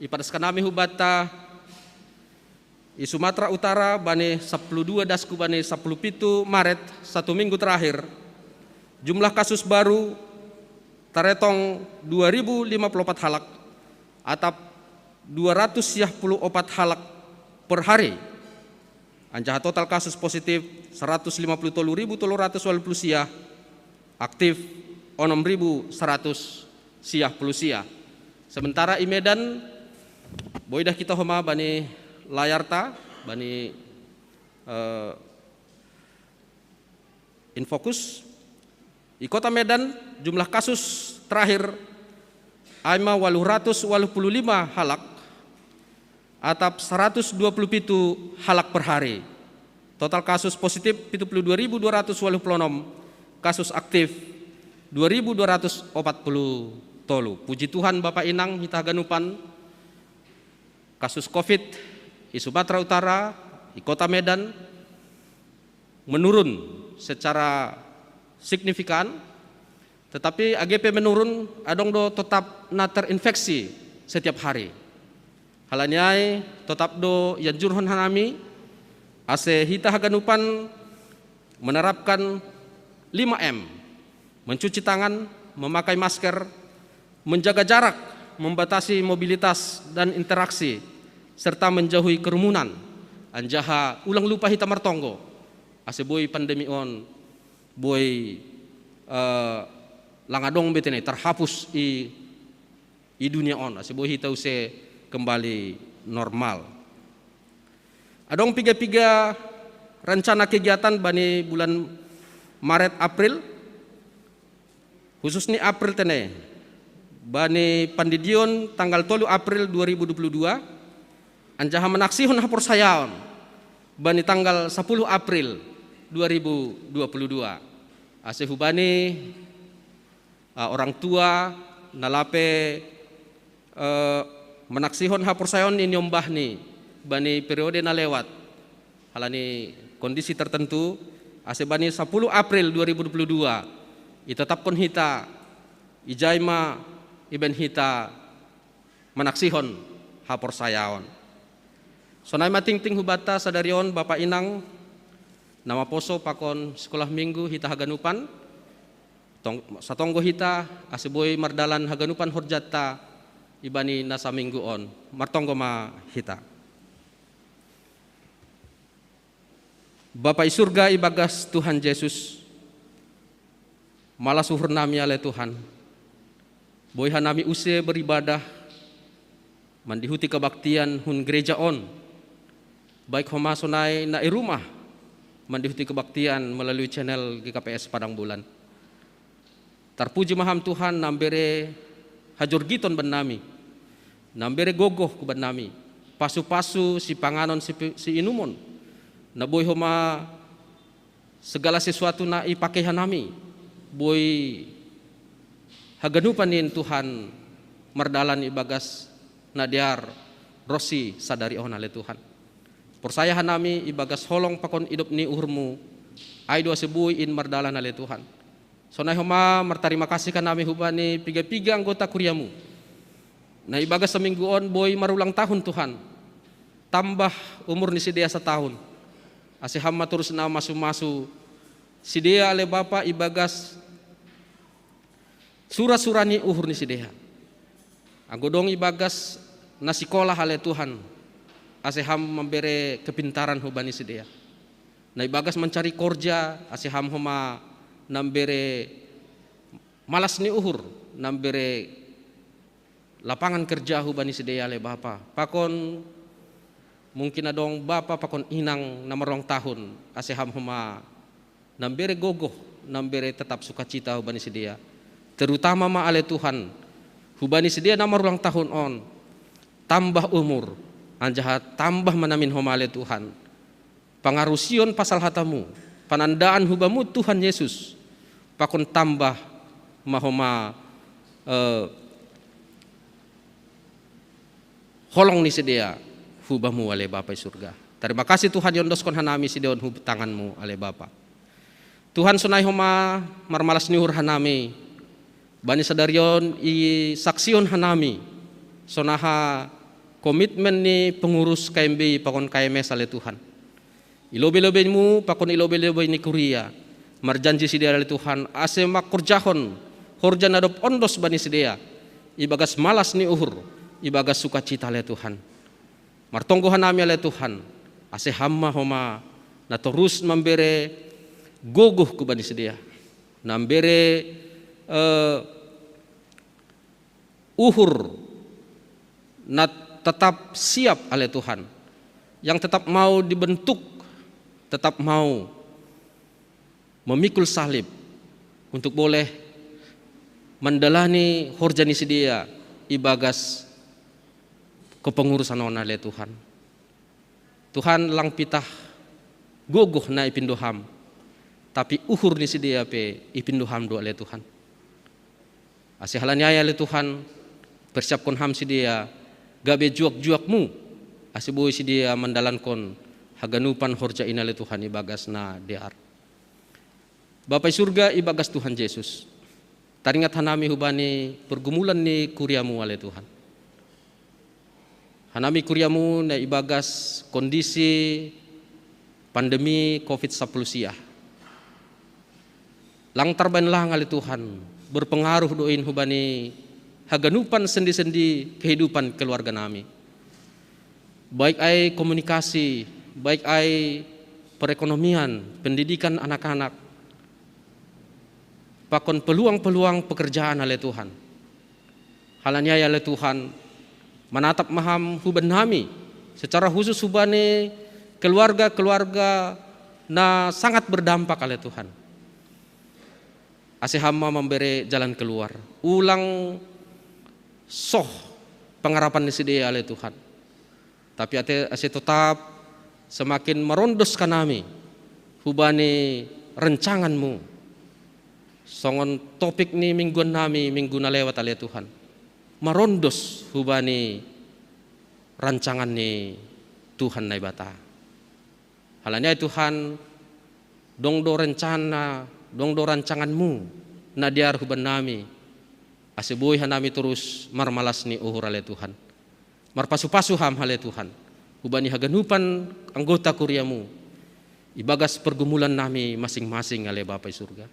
ipadaskan nami hubanta, i Sumatera Utara bani sapuluh dua dasku bani sapuluh pitu Maret, satu minggu terakhir, jumlah kasus baru taretong dua ribu lima puluh opat halak, atap dua ratus siah puluh opat halak per hari. Anjaha total kasus positif seratus lima puluh tolu ribu tolu ratus walu puluh siah, aktif onom ribu seratus siah puluh siah. Sementara i Medan, boi dah kita homa bani layarta, bani, eh, infokus. I Kota Medan jumlah kasus terakhir ai ma walu ratus walu puluh lima halak, atap seratus dua puluh pitu halak per hari. Total kasus positif pitu puluh dua ribu dua ratus walu puluh onom, kasus aktif dua ribu dua ratus opat puluh tolu. Puji Tuhan Bapa Inang hita haganupan, kasus covid i Sumatera Utara, i Kota Medan, menurun secara signifikan, tetapi age pe menurun, adong do totap na terinfeksi setiap hari. Halani ai totap do ianjurhon hanami, ase hita haganupan menerapkan lima M, mencuci tangan, memakai masker, menjaga jarak, membatasi mobilitas dan interaksi, serta menjauhi kerumunan. Anjaha ulang lupa hita martonggo, ase boi pandemi on, boi, eh, lang adong be tene terhapus i, i dunia on, ase boi hita use kembali normal. Adong piga-piga Rencana kegiatan bani bulan Maret April, khusus ni April tene, bani pandidion tanggal tolu April dua ribu dua puluh dua, anjaha manaksihon haporsayaon bani tanggal sepuluh April dua ribu dua puluh dua. Ase hubani uh, orang tua nalape uh, manaksihon haporsayaon ni niombahni bani periode na lewat, halani kondisi tertentu, ase bani sepuluh April dua ribu dua puluh dua itetapkon hita ijai ma iben hita manaksihon haporsayaon. Sonai ma tingting hubata sadarion bapa inang, nama poso pakon sekolah minggu hita haganupan, tong, satonggo hita, ase boi mardalan haganupan horjanta ibani na saminggu on. Martonggo ma hita. Bapa i surga, ibagas Tuhan Jesus, malas uhur nami ale Tuhan. Boi hanami use beribadah, mandihuti kebaktian hun gereja on, baik homa sonai na i rumah mandihuti kebaktian melalui channel G K P S Padang Bulan. Tarpuji ma Ham Tuhan, nambere hajorgiton bannami, nambere gogoh ku bannami, pasu-pasu, sipanganon, si, siinumon, na boi homa segala sesuatu na ipake hanami, boi haganupan in Tuhan mardalan ibagas na dear ronsi sadari on ale Tuhan. Porsaya hanami ibagas holong pakon idop ni uhurmu, ai do ase boi in mardalan ale Tuhan. Sonai homa martarima kasih hanami hubani piga-piga anggota kuriamu na ibagas saminggu on boi marulang tahun Tuhan. Tambah umur ni sidea satahun, ase Ham ma torus na masu-masu sidea ale Bapa ibagas sura-sura ni uhur ni sidea. Anggo dong ibagas na sikola ale Tuhan, ase Ham mambere kepintaran hubani sidea. Na ibagas mancari korja, ase Ham homa nambere malas ni uhur, nambere lapangan kerja hubani sidea ale Bapa. Pakon mungkin adong bapa pakon inang na marulang tahun, ase Ham homa nambere gogoh, nambere tetap sukacita hubani sidea. Terutama ma ale Tuhan, hubani sidea na marulang tahun on, tambah umur, anjaha tambah ma namin homa ale Tuhan. Pangarusion pasal hatamu, panandaan hubamu Tuhan Yesus, pakon tambah ma homa eh, holong ni sidea hubamu ale Bapa i surga. Tarima kasih Tuhan, iondoskon hanami sidea on hu tanganmu ale Bapa. Tuhan, sonai homa marmalas ni uhur hanami, bani sadari on isaksihon hanami sonaha komitmen ni pengurus K M B I pakon K M S ale Tuhan. I lobei-lobeimu pakon i lobei-lobei ni kuria, marjanji sidea ale Tuhan, ase mangkorjahon horja na dob ondos bani sidea, ibagas malas ni uhur, ibagas sukacita ale Tuhan. Martonggo hanami ale Tuhan, ase Ham ma homa na torus mambere gogoh hubani sidea, nambere eh, uhur na tetap siap ale Tuhan, yang tetap mau dibentuk, tetap mau memikul salib untuk boleh mandalani horja ni sidea ibagas kepengurusan on ale Tuhan. Tuhan, lang pitah gogoh na ipindo Ham, tapi uhur ni sidea pe ipindo Ham do ale Tuhan. Ase halani ai ale Tuhan, persiapkon Ham sidea gabe juak-juakmu, ase boi sidea mandalankon haganupan horja in ale Tuhan ibagas na dear. Bapa i surga, ibagas Tuhan Jesus, taringat hanami hubani pergumulan ni kuriamu ale Tuhan. Hanami kuriamu na ibagas kondisi pandemi covid sapuluh sia. Lang tarbaen lang ale Tuhan, berpengaruh do in hubani haganupan sendi-sendi kehidupan keluarga nami. Baik ai komunikasi, baik ai perekonomian, pendidikan anak-anak, pakon peluang-peluang pekerjaan ale Tuhan. Halani ai ale Tuhan, manatap ma Ham huban nami, secara khusus hubani keluarga-keluarga na sangat berdampak ale Tuhan. Ase hama mambere jalan keluar. Ulang soh pangarapan ni sidea ale Tuhan. Tapi ate ase totap semakin marondos kanami hubani rencanganmu. Songon topik ni mingguan nami minggu na lewat ale Tuhan. Marondos hubani rancangan ni Tuhan Naibata. Halani ai Tuhan, dong do rencana, dong do rancanganmu na dear hubannami, ase boi hanami torus marmalas ni uhur ale Tuhan. Marpasu-pasu ham ale Tuhan, hubani haganupan anggota kuriamu, ibagas pergumulan nami masing-masing ale Bapa i surga.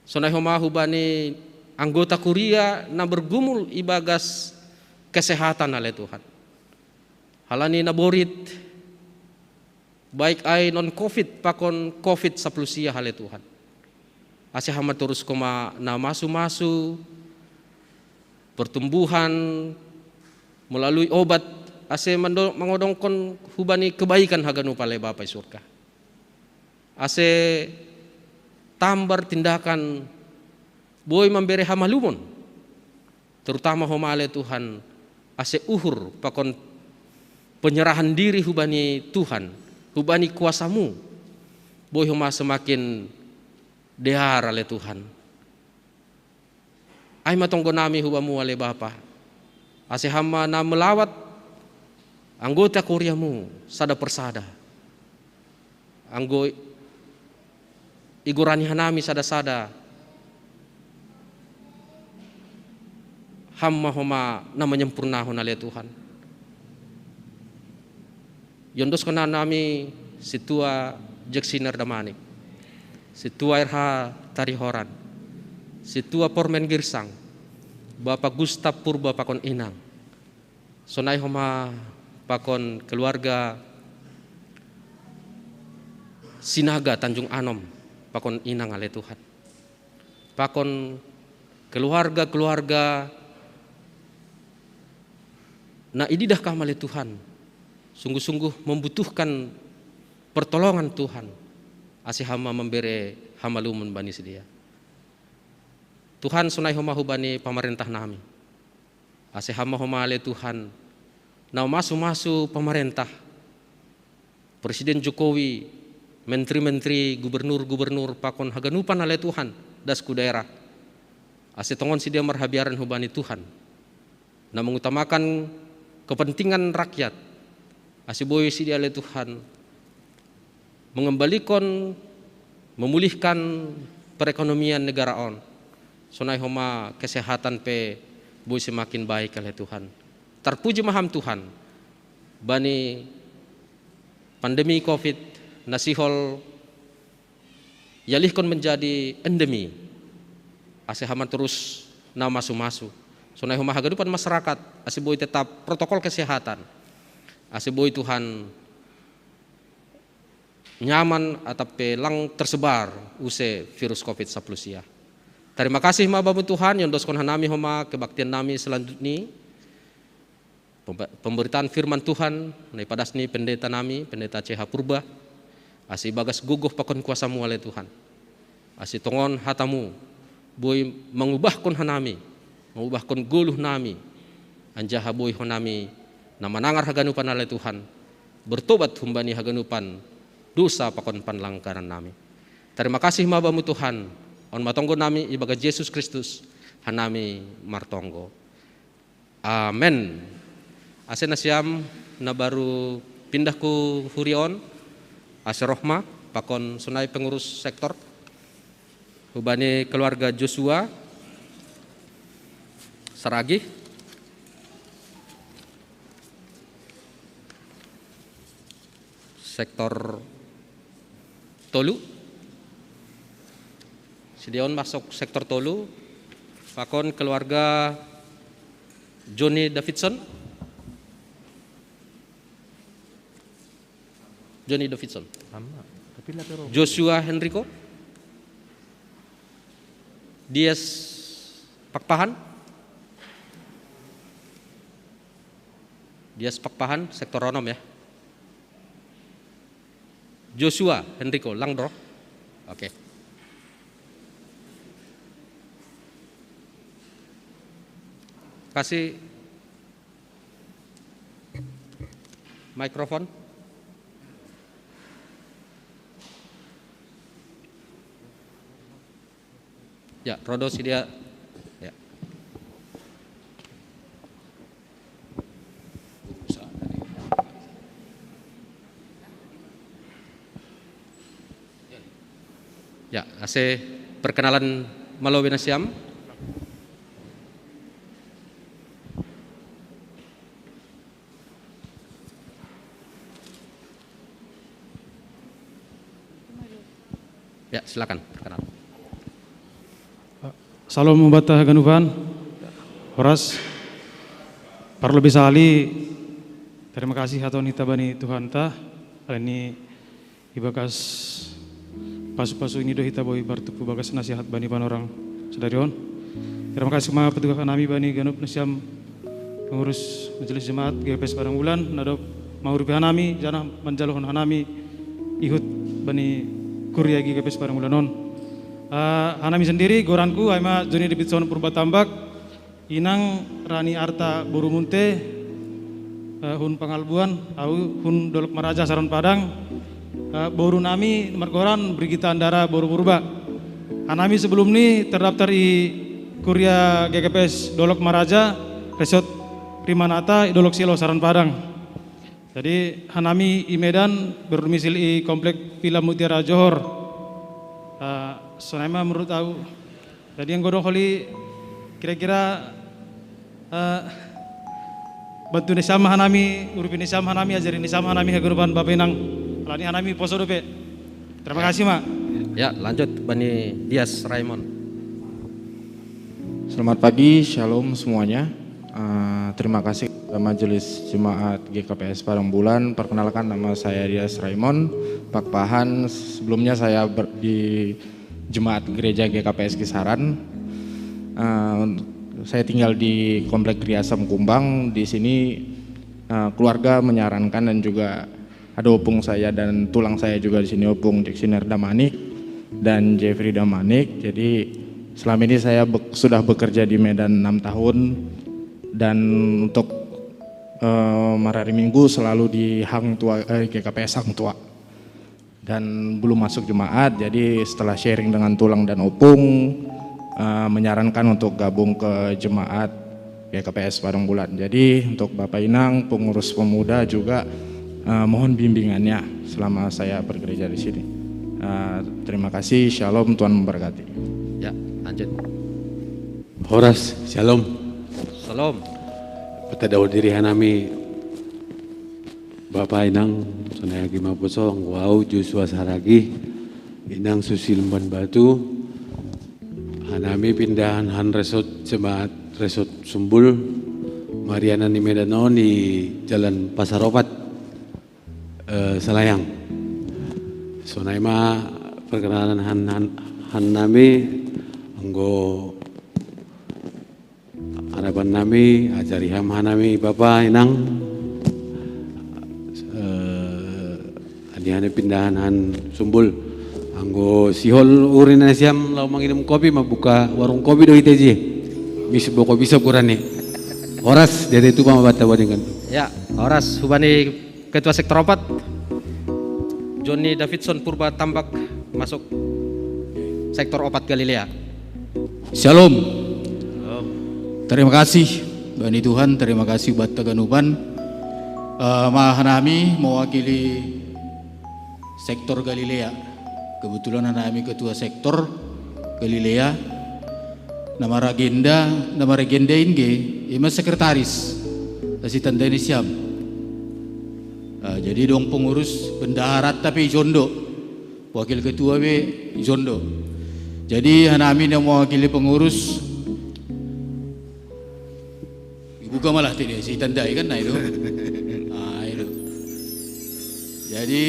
Sonai homa hubani anggota kuria na bergumul ibagas kesehatan ale Tuhan. Halani na borit, baik ai non covid pakon covid sapuluh sia ale Tuhan. Ase hama torus koma na masu-masu pertumbuhan melalui obat, ase mangodongkon hubani kebaikan haganup ale Bapa i surga. Ase tambar tindakan boi mambere hamalumon, terutama homa ale Tuhan, ase uhur pakon penyerahan diri hubani Tuhan, hubani kuasamu, boi homa semakin dear ale Tuhan. Ai ma tonggo nami hubamu ale Bapa, ase hama na melawat anggota kuriamu sada persada. Anggo igorani hanami sada-sada, ham ma homa na manyempurnahon ale Tuhan. Iondoskon hanami sintua Jeksiner Damanik, sintua R H Tarihoran, sintua Pormen Girsang, Bapa Gustap Purba pakon inang. Sonai homa pakon keluarga Sinaga Tanjung Anom pakon inang ale Tuhan. Pakon keluarga-keluarga na ididah kam ale Tuhan, sungguh-sungguh membutuhkan pertolongan Tuhan, ase hama mambere hamalumon bani sidea. Tuhan, sonai homa hubani pamarentah nami, ase hama homa ale Tuhan, na masu-masu pamarentah, Presiden Jokowi, menteri-menteri, gubernur-gubernur pakon haganupan ale Tuhan, das ku daerah, ase tongon sidea marhabiaran hubani Tuhan, na mengutamakan kepentingan rakyat, ase boi sidea ale Tuhan mengembalikan, memulihkan perekonomian negara on. Sonai homa kesehatan pe boi semakin baik ale Tuhan. Tarpuji ma ham Tuhan, bani pandemi covid na sihol ialihkon menjadi endemi, ase hama torus na masu-masu. Sonai homa haganupan masyarakat, ase boi tetap protokol kesehatan, ase boi Tuhan nyaman atap pe lang tersebar use virus covid sapuluh sia. Tarima kasih ma bamu Tuhan, iondoskon hanami homa kebaktian nami selanjutni. Pemberitaan firman Tuhan na ipadas ni pendeta nami, pendeta C H Purba, ase ibagas gogoh pakon kuasamu ale Tuhan. Ase tongon hatamu boi mangubahkon hanami, mangubahkon goluh nami, anjaha boi hanami na manangar haganupan ale Tuhan, bertobat humbani haganupan dosa pakon panlanggaran nami. Tarima kasih ma bamu Tuhan, on ma tonggo nami ibagas Jesus Kristus, hanami martonggo. Amen. Ase nasiam na baru pindah ku huria on, ase roh ma pakon sonai pengurus sektor, hubani keluarga Joshua Saragih, sektor tolu. Sidea on masuk sektor tolu, pakon keluarga Joni Davidson. Joni Davidson. Joshua Henrico. Dias Pakpahan. Dias Pakpahan, sektor onom ya. Joshua Henrico Langdor. Oke. Kasih mikrofon. Ya, Rodo si dia. Ya. Ya, ase perkenalan malo be nasiam. Ya, silakan, perkenalan. Syalom, ubat ta ganupan. Horas. Parlobei sahali, terima kasih hatahon hita bani Tuhanta, alani ibagas pasu-pasu i do hita boi martumpu bagas nasihat bani panorang sadari on. Terima kasih ma patugah hanami bani ganup nasiam pengurus Majelis Jemaat G K P S Padang Bulan na dob mangurupi hanami, janah manjalohon hanami ihut bani kuria G K P S Padang Bulan on. Ah, hanami sendiri, goranku, ai ma Joni Davidson Purba Tambak, inang Rani Arta boru Munte, eh, hun Pangalbuan, au hun Dolok Maraja Saron Padang, eh, boru nami margoran Brigita Andara boru Purba. Hanami sebelum ni terdaftar i kuria G K P S Dolok Maraja, Resort Primanata, i Dolok Silo Saron Padang. Jadi, hanami i Medan berdomisili i Komplek Villa Mutiara Johor. Eh, sonai ma menurut au. Jadi, anggo dong holi kira-kira, eh, bantu nasiam hanami, urupi nasiam hanami, ajari nasiam hanami haganupan bapa inang. Alani hanami poso dope. Terima kasih, Mak. Ya, lanjut bani Dias Raymond. Selamat pagi, shalom semuanya. Eh, terima kasih kepada Majelis Jemaat G K P S Padang Bulan. Perkenalkan, nama saya Dias Raymond Pakpahan. Sebelumnya saya ber- di Jemaat Gereja G K P S Kisaran. Eh, saya tinggal di Komplek Gria Asam Kumbang. Di sini, eh, keluarga menyarankan dan juga ada opung saya dan tulang saya juga di sini, Opung Jacksiner Damanik dan Jeffrey Damanik. Jadi, selama ini saya bek- sudah bekerja di Medan enam tahun, dan untuk, eh, marari Minggu selalu di Hang Tua, eh, G K P S Hang Tua. Dan belum masuk jemaat, jadi setelah sharing dengan tulang dan opung, eh, menyarankan untuk gabung ke jemaat G K P S Padang Bulan. Jadi, untuk Bapak Inang, pengurus pemuda juga, eh, mohon bimbingannya selama saya bergereja di sini. Eh, terima kasih, shalom, Tuhan memberkati. Ya, lanjut. Horas, shalom. Shalom. Patadao diri hanami, Bapa, Inang, sonai agi ma poso, anggo au Joshua Saragi, Inang Susi Lumban Batu, hanami pindahan han Resort Jemaat Resort Sumbul, marianan i Medan on i Jalan Pasar Opat, eh, Salayang. Sonai ma perkenalan han, han, hanami, anggo harapan nami, ajari ham hanami, Bapa, Inang. Eh, adi hanami pindahan han Sumbul. Anggo sihol uri nasiam laho manginum kopi, mambuka warung kopi do hita i. Mis bo kopi sop goran i. Horas, jadi tu pamabata badingan. Ya, horas hubani Ketua Sektor Opat, Joni Davidson Purba Tambak, masuk Sektor Opat Galilea. Shalom. Terima kasih bani Tuhan, terima kasih buat taganupan. Eh, ma hanami mewakili Sektor Galilea. Kebetulan hanami ketua sektor Galilea. Na maragenda, na maragenda ingge, ima sekretaris. Tasi tanda ni siam. Ah, jadi dong pengurus bendahara tapi jondo. Wakil ketua be jondo. Jadi hanami na mewakili pengurus, ibuka malah tidak si tandai kan, nah itu. Nah, itu. Jadi,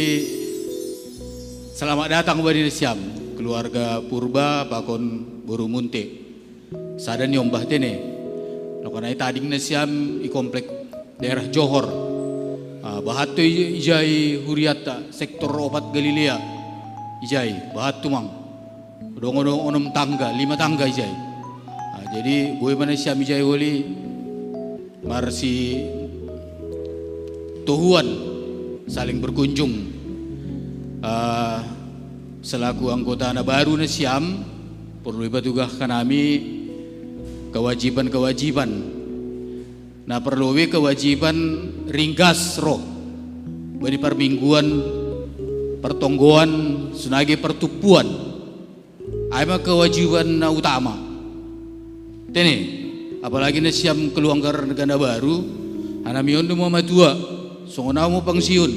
selamat datang bani nasiam, keluarga Purba pakon boru Munte. Sada ni ombah tene. Lokon ai tading nasiam i komplek daerah Johor. Ah, bahattu ijai huriatta sektor opat Galilea. Ijai, bahattu mang. Dong onom tangga, lima tangga ijai. Ah, jadi boi mana siam ijai oli marsi tohuan saling berkunjung. Ah, selaku anggota na baru na siam, perlu ipatugah kanami kewajiban-kewajiban. Na perlu kewajiban ringgas roh. Bani permingguan, pertonggoan, sunage pertupuan. Ai ma kewajiban na utama. Tene, apalagi na siam keluarga na baru, hanami on do mo matua, songon au mo pangsiun.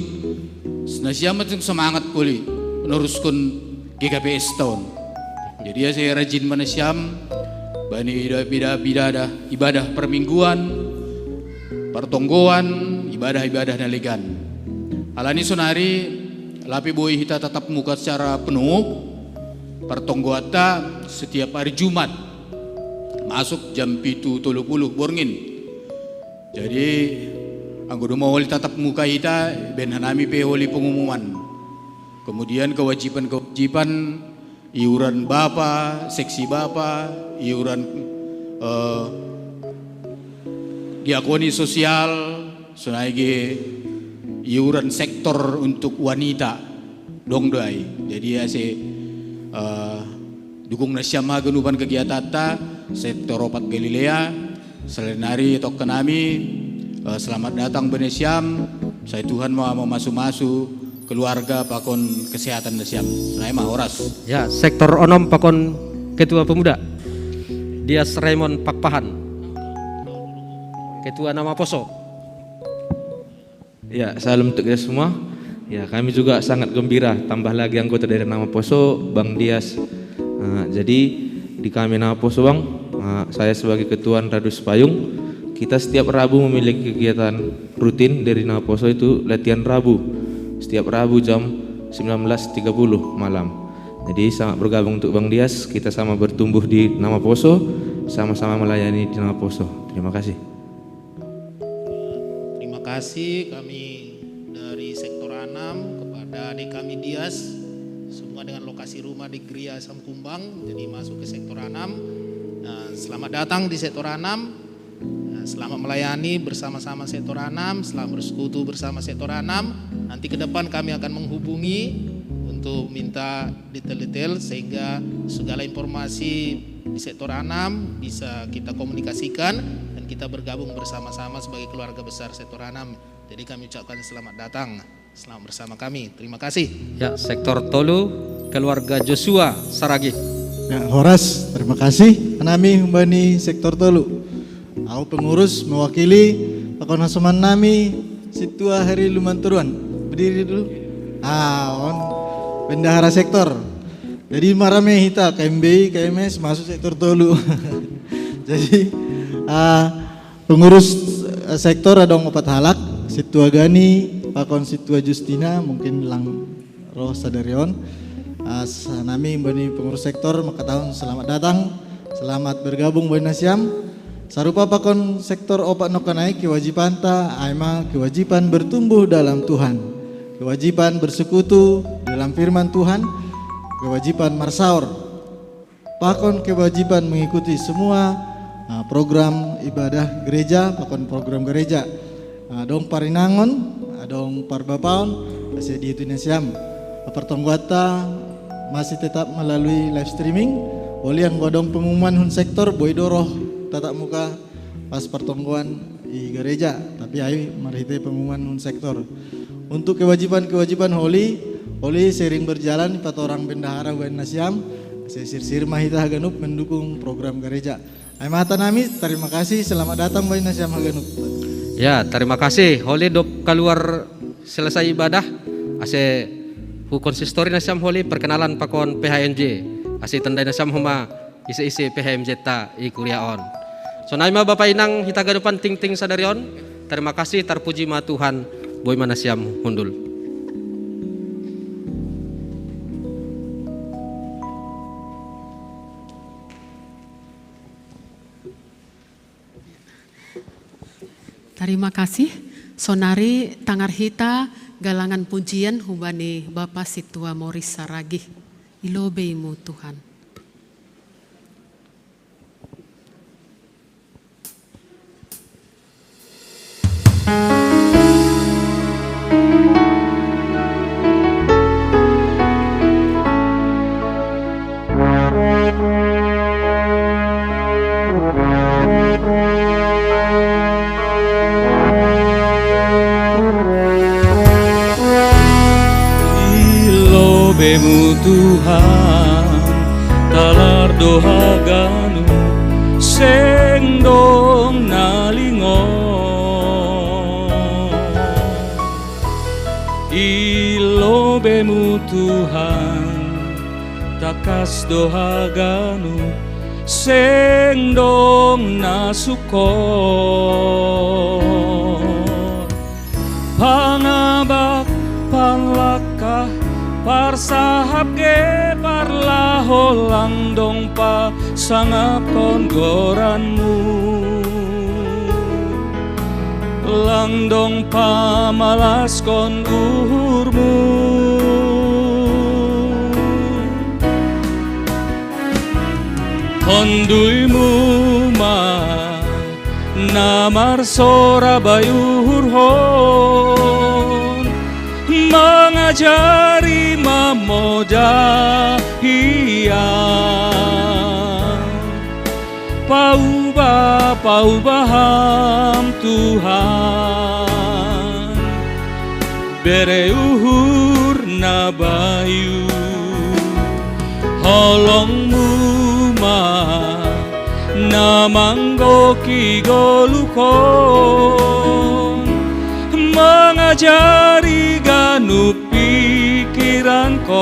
Na siam matung semangat poli, meneruskan G K P S taon. Jadi ya saya rajin mana siam, bani ibadah, ibadah, ibadah permingguan, pertonggoan, ibadah-ibadah na legan. Alani sonari, lape boi hita tatap muka secara penuh, pertonggoanta setiap hari Jumat masuk jam pitu tolu puluh borngin. Jadi anggo doma oli tatap muka hita, baen hanami pe oli pengumuman. Kemudian kewajiban-kewajiban iuran bapa, seksi bapa, iuran eh, diakoni sosial, sonai ge iuran sektor untuk wanita. Dong do ai. Jadi ase eh, dukung nasiam haganupan kegiatanta sektor opat Galilea. Selain ari tokka nami eh, selamat datang bani nasiam. Sai Tuhan ma mamasu-masu keluarga pakon kesehatan nasiam. Sonai ma, horas. Ya, sektor onom pakon ketua pemuda. Dias Raymond Pakpahan. Ketua Namaposo. Ya, salam untuk kita semua. Ya, kami juga sangat gembira tambah lagi anggota dari Namaposo, Bang Dias. Ah, jadi di kami Namaposo, Bang, ah, saya sebagai ketua Radus Payung, kita setiap Rabu memiliki kegiatan rutin dari Namaposo, itu latihan Rabu. Setiap Rabu jam sembilan belas tiga puluh malam. Jadi selamat bergabung untuk Bang Dias, kita sama bertumbuh di Namaposo, sama-sama melayani di Namaposo. Terima kasih. Terima kasih kami dari sektor enam kepada adik kami Dias, semua dengan lokasi rumah di Geria Samkumbang, jadi masuk ke sektor enam. Nah, selamat datang di sektor enam. Nah, selamat melayani bersama-sama sektor enam, selamat bersekutu bersama sektor enam. Nanti ke depan kami akan menghubungi untuk minta detail-detail sehingga segala informasi di sektor enam bisa kita komunikasikan dan kita bergabung bersama-sama sebagai keluarga besar sektor enam. Jadi kami ucapkan selamat datang. Selamat bersama kami. Terima kasih. Ya, sektor tolu, keluarga Joshua Saragih. Ya, horas, terima kasih. Hanami humbani sektor tolu. Au pengurus mewakili pakon hasoman nami Sintua Heri Lumanturuan. Berdiri dulu. Ah, on bendahara sektor. Jadi marame hita K M B I, K M S masuk sektor tolu. Jadi ah, pengurus eh, sektor adong opat halak, Sintua Gani, pakon Sintua Justina, mungkin lang roh sadari on. Ah, nami bani pengurus sektor maka tahun selamat datang, selamat bergabung bani nasiam. Sarupa pakon sektor opat nokkanai kewajibanta ai ma kewajiban bertumbuh dalam Tuhan, kewajiban bersekutu dalam firman Tuhan, kewajiban marsaor, pakon kewajiban mengikuti semua ah, program ibadah gereja, pakon program gereja. Ah, adong parinangon, adong parbapaon, ase di itu nasiam. Pertonggoanta masih tetap melalui live streaming. Boli anggo adong pengumuman hun sektor, boi do roh tatap muka pas pertonggoan i gereja, tapi ai marhite pengumuman hun sektor. Untuk kewajiban-kewajiban holi, holi sering berjalan patorang bendahara bani nasiam, ase sirsir ma hita haganup mendukung program gereja. Ai ma hata nami, terima kasih, selamat datang bani nasiam haganup. Ya, terima kasih. Holi dob kaluar selesai ibadah, ase hu konsistori nasiam holi perkenalan pakon P H M J. Ase tandai nasiam homa ise-ise P H M J ta i kuria on. Sonai ma Bapa Inang hita ganupan tingting sadari on. Terima kasih, terpuji ma Tuhan. Boi ma nasiam hundul. Terima kasih. Sonari tangar hita galangan pujian humbani Bapa Situa Moris Saragih. Ilobei-Mu Tuhan. Ilobei-Mu Tuhan, talar do haganu, seng dong na lingon. Ilobei-Mu Tuhan, takas do haganu, seng dong na sukor. Pangabak, panlakah, parsahap ge parlaho, lang dong pasangapkon goran-Mu, lang dong pamalaskon uhur-Mu. Tonduy-Mu ma na marsorabai uhurhon, mangajari mamoda hian. Paubah, paubah Ham Tuhan, bere uhur na bayu. Holong-Mu ma na manggoki goluhkon, mangajari ganup pikirankon.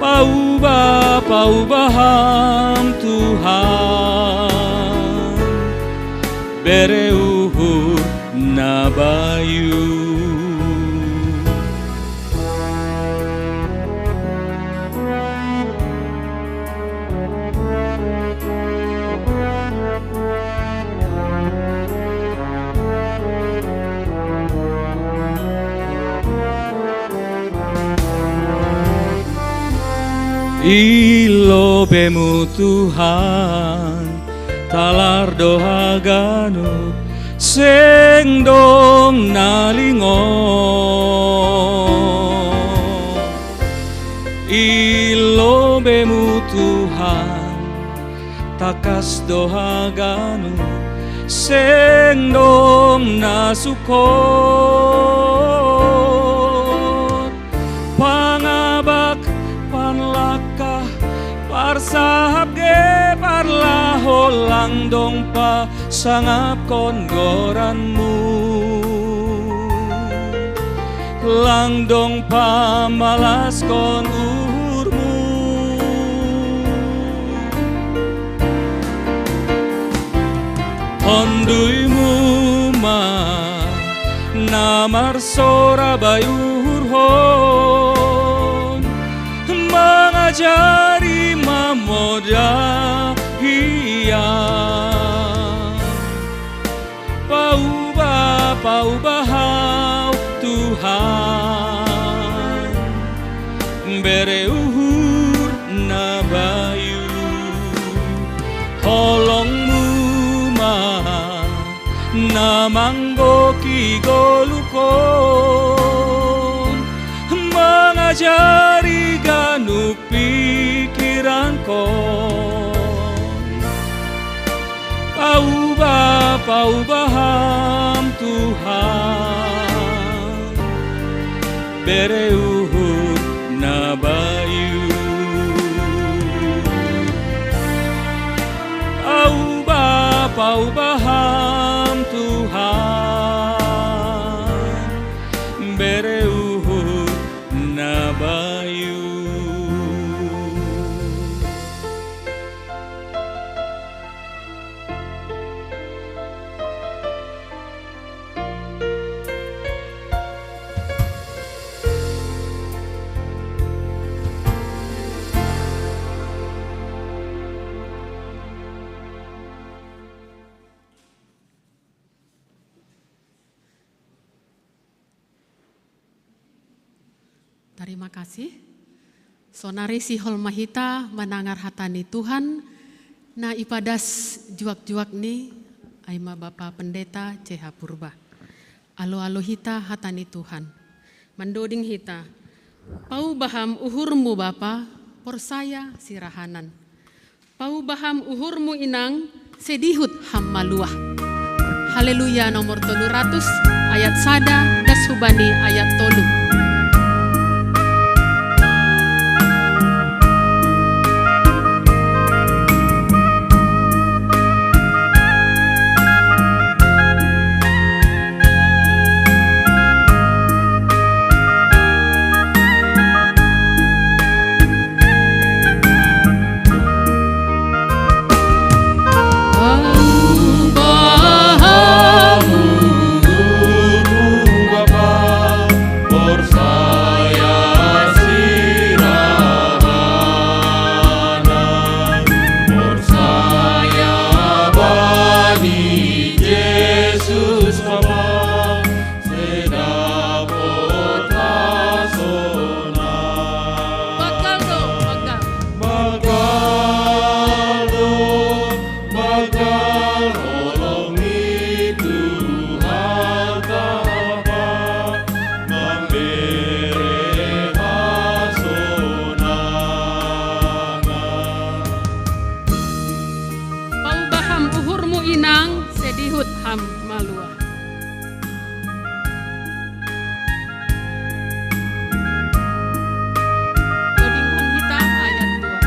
Paubah, paubah Ham Tuhan, bere uhur na bayu. Ilobei-Mu Tuhan, talar do haganup, seng dong na lingon. Ilobei-Mu Tuhan, takas do haganup, seng dong na sukor. Pangabak, panlakah, parsahap ge parlaho, lang dong pasangapkon goran-Mu, lang dong pamalaskon uhur-Mu. Tonduy-Mu ma na marsorabai uhurhon, mangajari mamoda hian. Paubah, paubah hau Tuhan, bere uhur na bayu. Holong-Mu ma na manggoki goluhkon, mangajari ganup pikirankon. Paubah, paubah Ham Tuhan, bere uhur na bayu. Paubah, paubah Ham Tuhan, bere uhur na bayu. Tarima kasih. Sonari sihol ma hita manangar hata ni Tuhan, na ipadas juak-juak ni ai ma Bapa Pendeta C H Purba. Alo-alo hita hata ni Tuhan. Mandoding hita. Paubah ham uhurmu Bapa, porsaya sirahanan. Paubah ham uhurmu inang, sedihut ham maluah. Haleluya nomor tolu ratus, ayat sada, das hubani ayat tolu. Bagal do, bagal. Paubah ham uhurmu inang, sedihut ham maluah. Dodingkon hita ayat dua.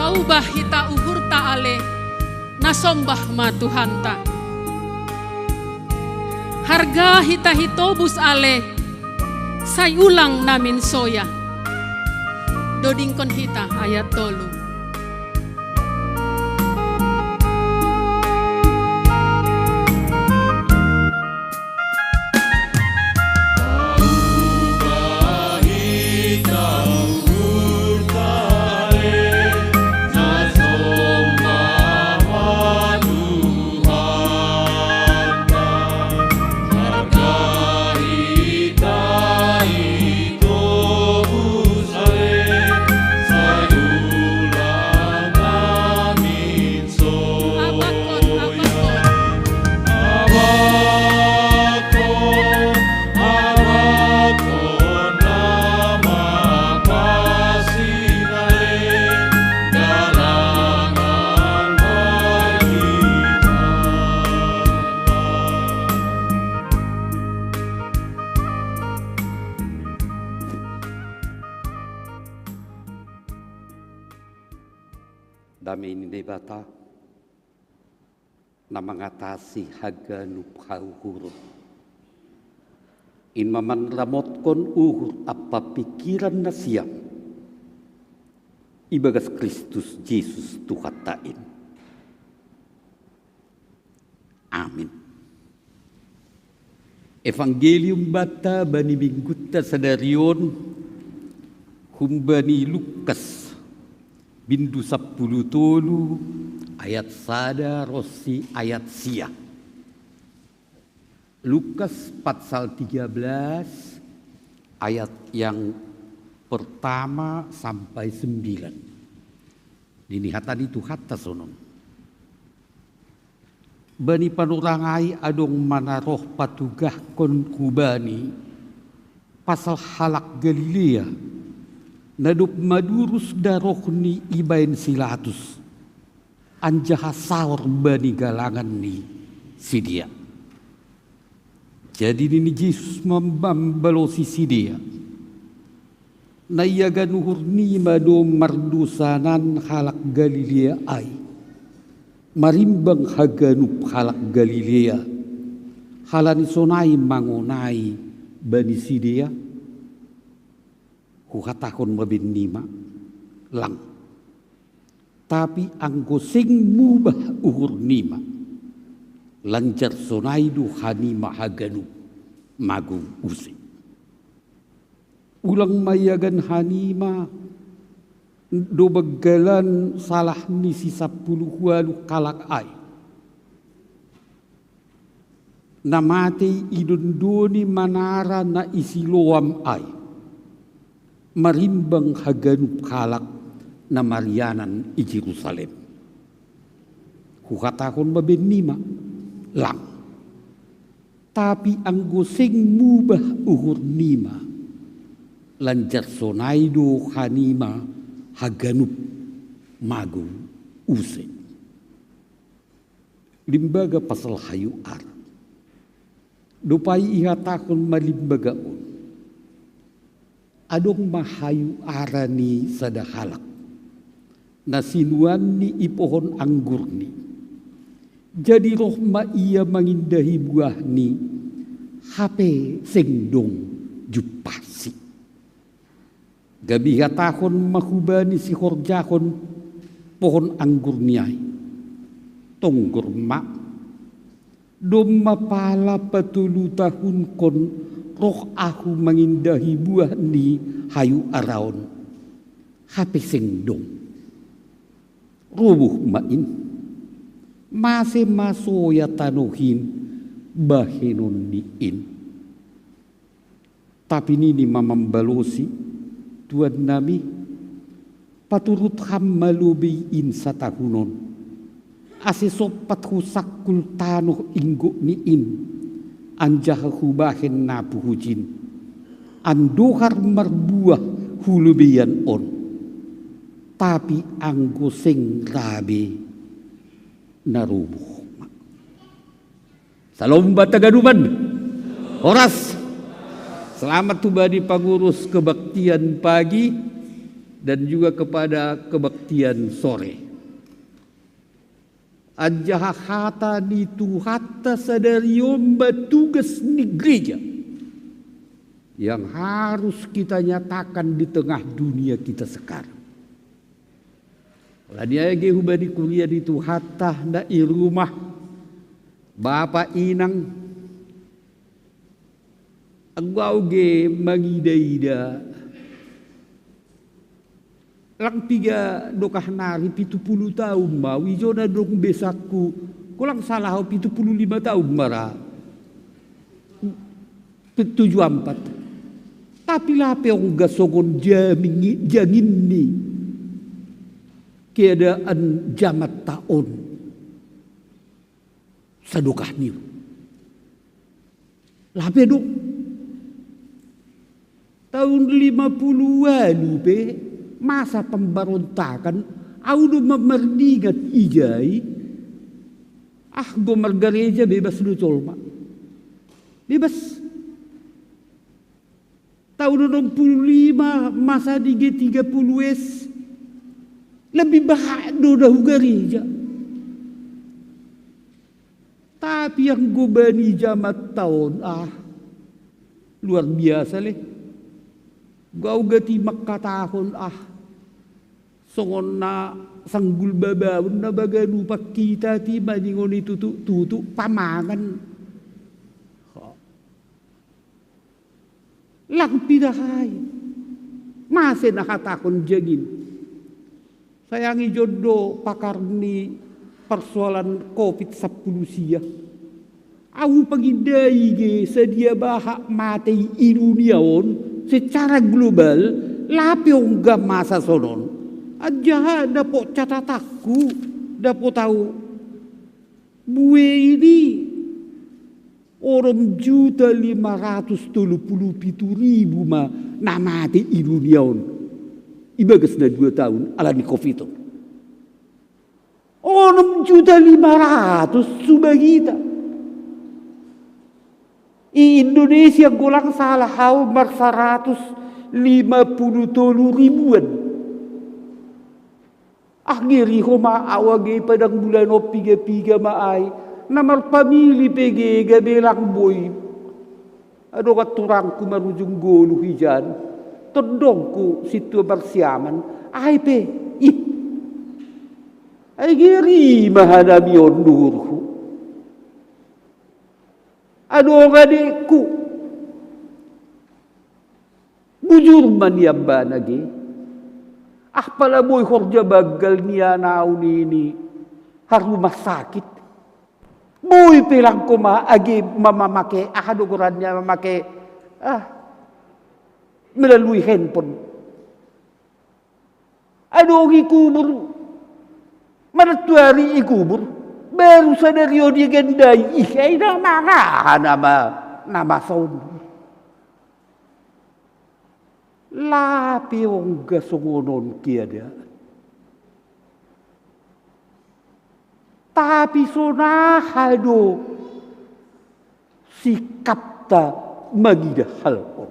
Paubah hita uhurta ale, na sombah ma Tuhanta. Harga hita hitobus ale, sai ulang namin soya. Dodingkon hita ayat tolu. Dame ni Debata na mangatasi haganup hauhuron, in ma manramotkon uhur ampa pingkiran nasiam ibagas Kristus Jesus Tuhanta in. Amin. Evangelium banta bani minggunta sadari on humbani Lukas, bindu sampulu tolu, ayat sada ronsi ayat sia. Lukas pasal tiga belas, ayat yang pertama sampai sembilan. Nini hata ni Tuhanta sonon. Bani panorang ai adong ma na roh patugahkon hu Bani pasal halak Galilea, na dob madurus darohni ibaen si Latus. Anjaha saor bani galangan ni sidea. Jadi nini Jesus mambalosi sidea, na iagan uhur nima do mardosanan halak Galilea ai, marimbang haganup halak Galilea, halani sonai mangonai bani sidea? Huhatahon ma bennima, lang. Tapi anggo seng mubah uhur nima, lanjar sonai do hanima haganup mago use. Ulang ma iagan hanima do banggalan salah ni si sampulu hualu kalak ai, na matei i dondoni manara na i Siloam ai, marimbang haganup halak na marianan i Jerusalem. Huhatahon ma bennima, lang. Tapi anggo seng mubah uhur nima, lanjar sonai do hanima haganup mago use. Limbaga pasal hayu ara. Dopai ihatahon ma limbaga on. Adong ma hayu ara ni sada halak, na sinuanni i pohon anggurni. Jadi roh ma ia mangindahi buahni, hape seng dong jumpahsi. Gabe ihatahon ma hubani sihorjahon pohon anggurni ai, tonggor ma, domma pala patolu tahunkon roh ahu mangindahi buah ni hayu ara on, hape seng dong. Roboh ma in. Mase ma soya tanoh in bahenonni in? Tapi nini ma mambalosi, tuannami, paturut ham ma lobei in satahunon, ase sompat husangkul tanoh inggokni in, anjaha hubahen na puhujin, andohar marbuah hu lobeian on. Tapi anggo seng ra be, na roboh ma. Salom banta ganupan. Horas. Selamat hubani pangurus kebaktian pagi dan juga kepada kebaktian sore. Anjaha hata ni Tuhanta sadari on ma tugas ni gereja yang harus kita nyatakan di tengah dunia kita sekarang. Alani ai age hubani kuria ni Tuhanta na i rumah, bapa inang, anggo au ge mangidaida, lang piga dokah nari pitu pulu taon ma au, ijona dong besakku, ko lang salah au pitu pulu lima taon ma ra. Tujuh ampat. Tapi lape ongga songon jangin ni keadaan jamanta on sadokah ni on. Lape do. Taon lima pulu ualu pe masa pemberontakan, au do ma mardingat ijai. Ah, go margareja bebas do jolma. Bebas. Taon onom pulu lima masa di G tiga puluh S, lebih bahat do da hu gareja. Tapi anggo bani jamanta on, ah, luar biasa le. Au gati mangkatahon, ah, songon na sanggul babaon na baganupan hita ti maningon i tutuk-tutuk pamangan. Lang pidahai. Mase na hatahon jangin? Sayangi jondo pakar ni persoalan covid sampulu sia. Au pangindai ge sadia bahat matei i dunia on secara global, lape ongga masa sonon. Anjaha dapot catatanku, dapot au, bue ini onom juta lima ratus tolu pulu pitu ribu ma na mate i dunia on ibagas na dua taon alani covid on. Ono Juta lima ratus subagita. I Indonesia golang salah hau mar saratus lima puluh tolu ribuan. Ah, geri homa awa ge padang bulan o piga-piga ma ai. Na marpamili pe ge gabe lang boi. Adong turangku marujung golu hijan. Tondongku sintua marsiaman. Ai pe, ih. Ai geri ma hanami on duhurhu. Adong adekku. Bujur ma nian bana ge. Ah, pala boi horja banggal nian au nini. Harumah sakit. Boi pe lang homa age ma mamake, aha do goranna mamake, ah, melalui handphone. Adong i kubur. Manantuari i kubur. Baru sadari on digandai. Ih, ai na maraha nama, nama songon. Lape ongga songon on keadaan. Tapi sonaha do sikapta mangidah hal on.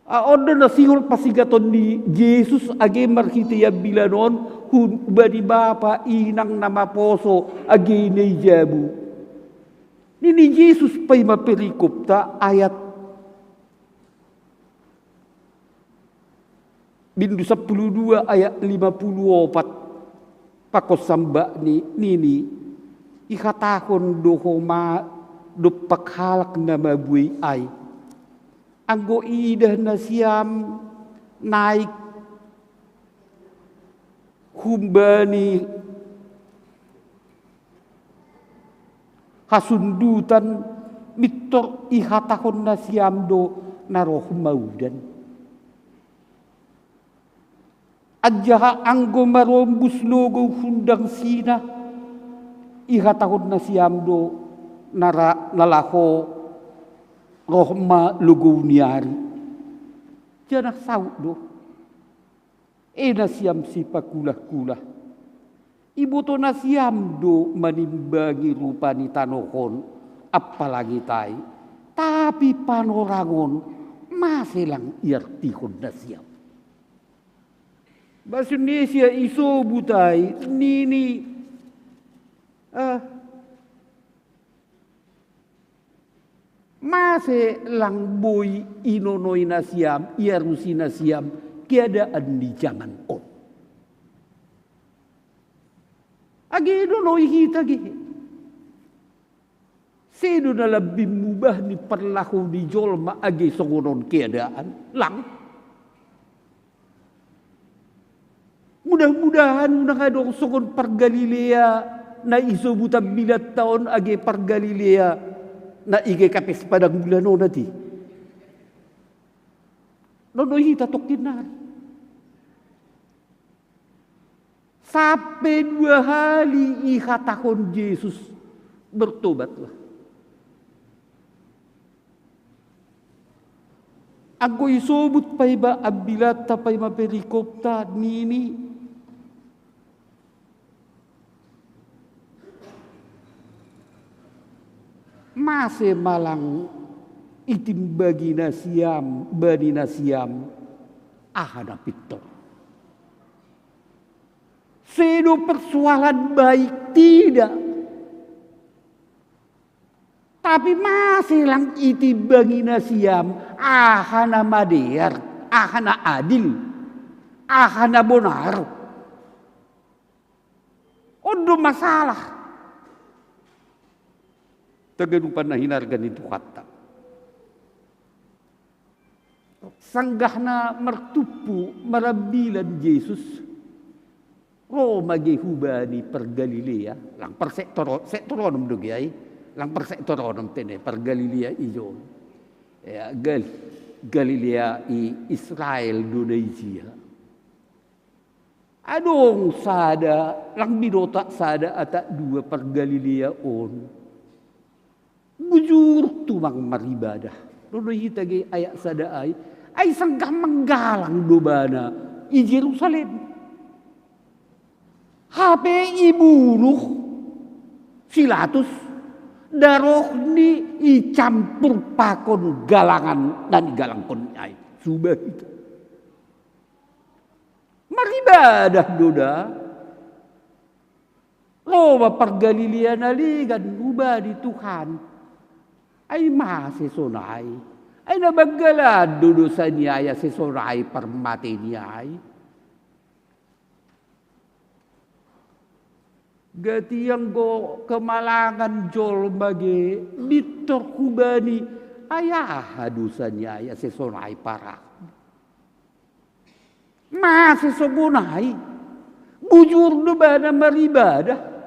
A, on do na sihol pasingaton ni Jesus age marhite ambilan on humbani bapa inang na maposo age na i jabu. Nini Jesus paima perikopta ayat bindu sampulu dua ayat lima pulu opat. Pakon sambak ni nini, ihatahon do homa dompak halak na mabuei ai. Anggo iidah nasiam naik humbani hasundutan, mintor ihatahon nasiam do na roh ma udan. Anjaha anggo marombus logou hundangsina, ihatahon nasiam do na ra-, na laho roh ma logou ni ari. Janah saut do. E nasiam sipakulah-kulah. Iboto nasiam do manimbangi rupa ni tanoh on ampa langit ai, tapi panorang on mase lang iartihon nasiam. Bahasa Indonesia isobut ai nini, ah, mase lang boi inonoi nasiam, iarusi nasiam keadaan ni jaman on. Age inonoi hita ge. Sedo na lambin mubah ni parlahou ni jolma age songon on keadaan, lang. Mudah-mudahan unang adong songon pargalilea na isobut ambilanta on age pargalilea na i G K P S Padang Bulan on ate. Nondoi hita tongkin nari. Sampe dua hali ihatahon Jesus, bertobatlah. Anggo isobut paima ambilanta paima perikopta nini, mase ma lang itimbangi nasiam, bani nasiam, aha na pintor. Sedo persoalan baik, tidak. Tapi mase lang itimbangi nasiam, aha na madear, aha na adil, aha na bonar. On do masalah. Taganupan na hinarga ni Tuhanta. Sanggah na martumpu marambilan Jesus, ro ma ge hubani pargalilea, lang parsektor, sektor onom do ge ai, lang parsektor onom tene pargalilea ijon. Ya, Gal-, Galilea i Israel do na ijia. Adong sada, lang binoto sada atap dua pargalilea on. Bujur tumang maribadah. Dodo hita ge ayat sada ai. Ai sanggah manggalang do bana i Jerusalem. Hape ibunuh si Latus, darohni icampur pakon galangan na nigalangkon ni ai. Suba hita. Maribadah do da. Ro ma pargalilean na legan, uba ni Tuhan. Ai mase sonai? Ai na banggalan do dosa ni ai ase sonai parmate ni ai. Gati anggo kemalangan jolma ge, mintor hubani, ai aha dosa ni ai ase sonai parah? Mase songon ai? Bujur do bana maribadah.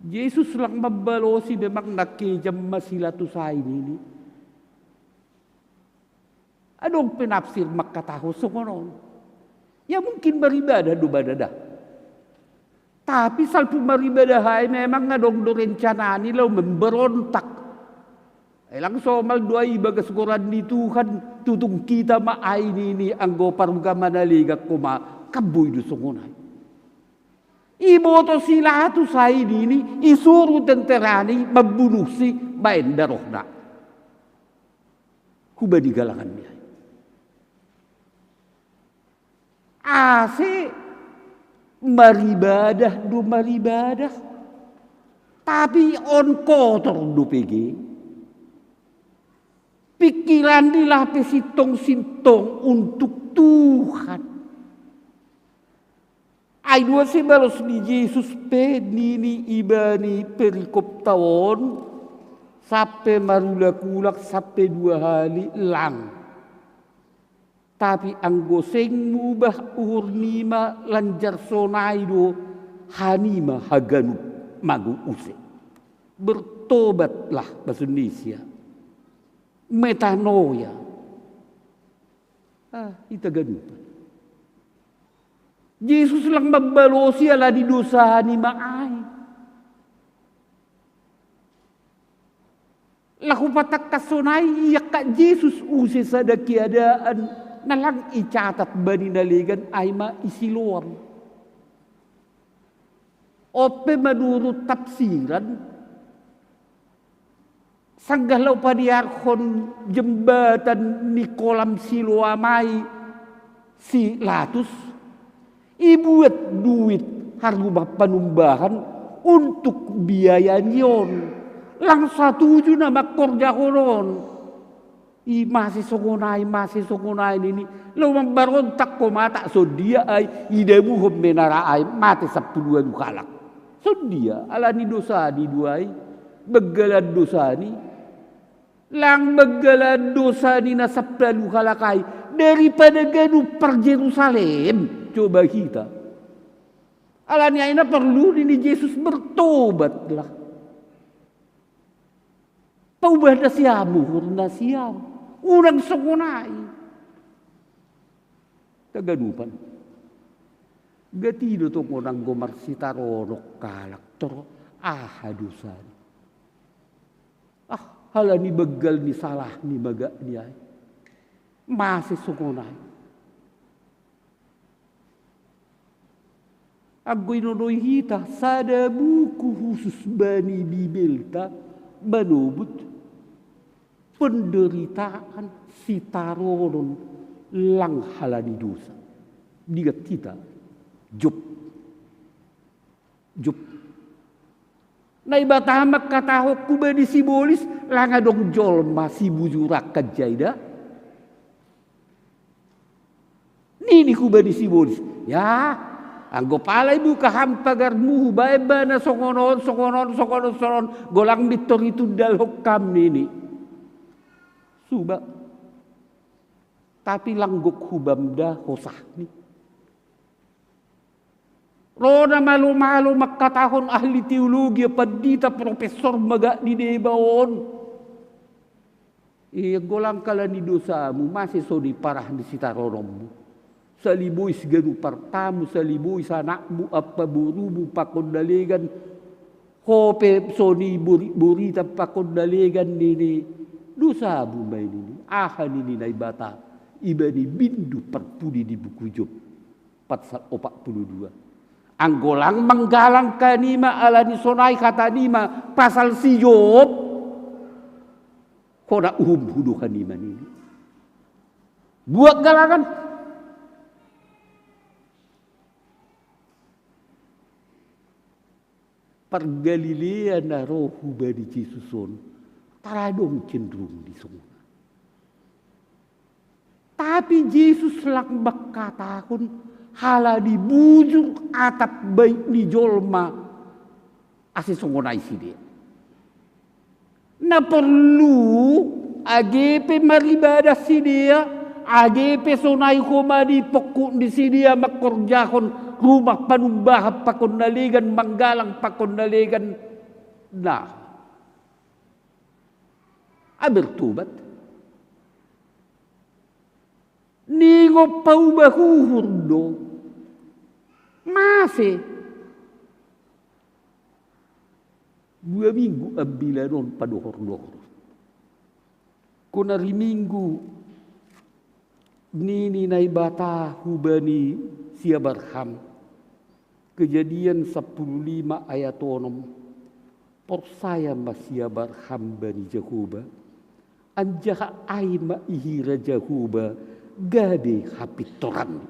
Jesus lang mambalosi, memang na kejam ma si Latus ai nini. Adong penafsir mangkatahon songon on. Ya mungkin maribadah do bana da. Tapi salpu maribadah ai memang adong do rencanani laho memberontak. Ai lang somal do ai ibagas goran ni Tuhan, tutung hita ma ai nini anggo parugama na legan homa, kan boi do songon ai. Iboto si Latus ai nini, isuru tenterani mambunuhsi, baen darohna. Hubani galangan ni ai. Ase maribadah do maribadah, tapi on kotor do pege. Pikiran ni lape sintong-sintong untuk Tuhan. Ai dua sibalos ni Jesus pe nini ibani perikop ta on, sampe marulak-ulak sampe dua hali lang. Tapi anggo seng mubah uhur nima lanjar sonai do hanima haganup mago use. Bertobatlah bahasa Indonesia. Metanoia. Ah, ita ganupan. Jesus lang mambalosi ala ni dosa nima ai. Laho patangkas sonai iangkat Jesus use sada keadaan na lang icatat bani na legan ai ma i Siloam. Ope manurut tafsiran, sanggah laho paniarhon jembatan ni kolam Siloam ai si Latus, ibuat duit harumah panumbahan untuk biaya ni on. Lang satuju na mangkorjahon on. I mase songon ai, mase songon ai nini. Laho mambarontak homa, tak songon dia ai, idabuhon menara ai, mate sampulu ualu halak. Songon dia, ala ni dosa ni do ai, banggalan dosa ni. Lang banggalan dosa ni na sampulu ualu halak ai, daripada ganup par Jerusalem, coba hita. Ala ni ai na porlu nini Jesus, bertobatlah. Paubah nasiam uhur nasiam. Unang songon ai. Taganupan. Gati do tongon anggo marsitaronok halak, tor aha dosana? Ah, ala ni banggal ni salah ni magak ni ai. Mase songon ai. Anggo inonoi hita sada buku khusus bani Bibelta manobut penderitaan sitaronon lang halani dosa. Digat hita. Job. Job. Naibata mangkatahon hubani sibolis, lang adong jolma sibujur angka jai da. Nini hubani sibolis, ya, anggo pala ibuka ham pagarmu, hubaen bana songon on, songon on, songon on, songon on, golang mintor itundalhon ham nini. Suba. Tapi lang gok hubam da hosahni. Ro na malo-malo mangkatahon ahli teologi, pandita, profesor magak di deba on. Ia golang halani dosamu, mase songon i parah ni sitarononmu. Salibois ganup artamu, salibois anakmu, ampa borumu, pakon na legan. Ho pe songon i bori-, borita pakon na legan nini. Dosamu ma i nini. Aha nini Naibata ibani bindu parpudi di buku Job? Pasal opat puluh dua. Anggo lang manggalang hanima ala ni sonai hatanima pasal si Job, hona uhum hudo hanima nini. Buat galangan. Pargalilea na ro hubani Jesus on, taradong cenderung di songon. Tapi Jesus lang mangkatahon halani bujur atap baik ni jolma, ase songon ai sidea. Na porlu, age pe maribadah sidea, age pe sonai homa di pongkuk ni sidea mangkorjahon rumah panumbahan pakon na legan, manggalang pakon na legan, na, ai bertobat. Ningon paubah uhur do. Mase. Dua minggu ambilan on padohor-dohor. Kon ari Minggu, nini Naibata hubani si Abraham, Kejadian sampulu lima ayat onom, porsaya ma si Abraham bani Jahowa, anjaha ai ma ihira Jahowa gabe hapintoranni.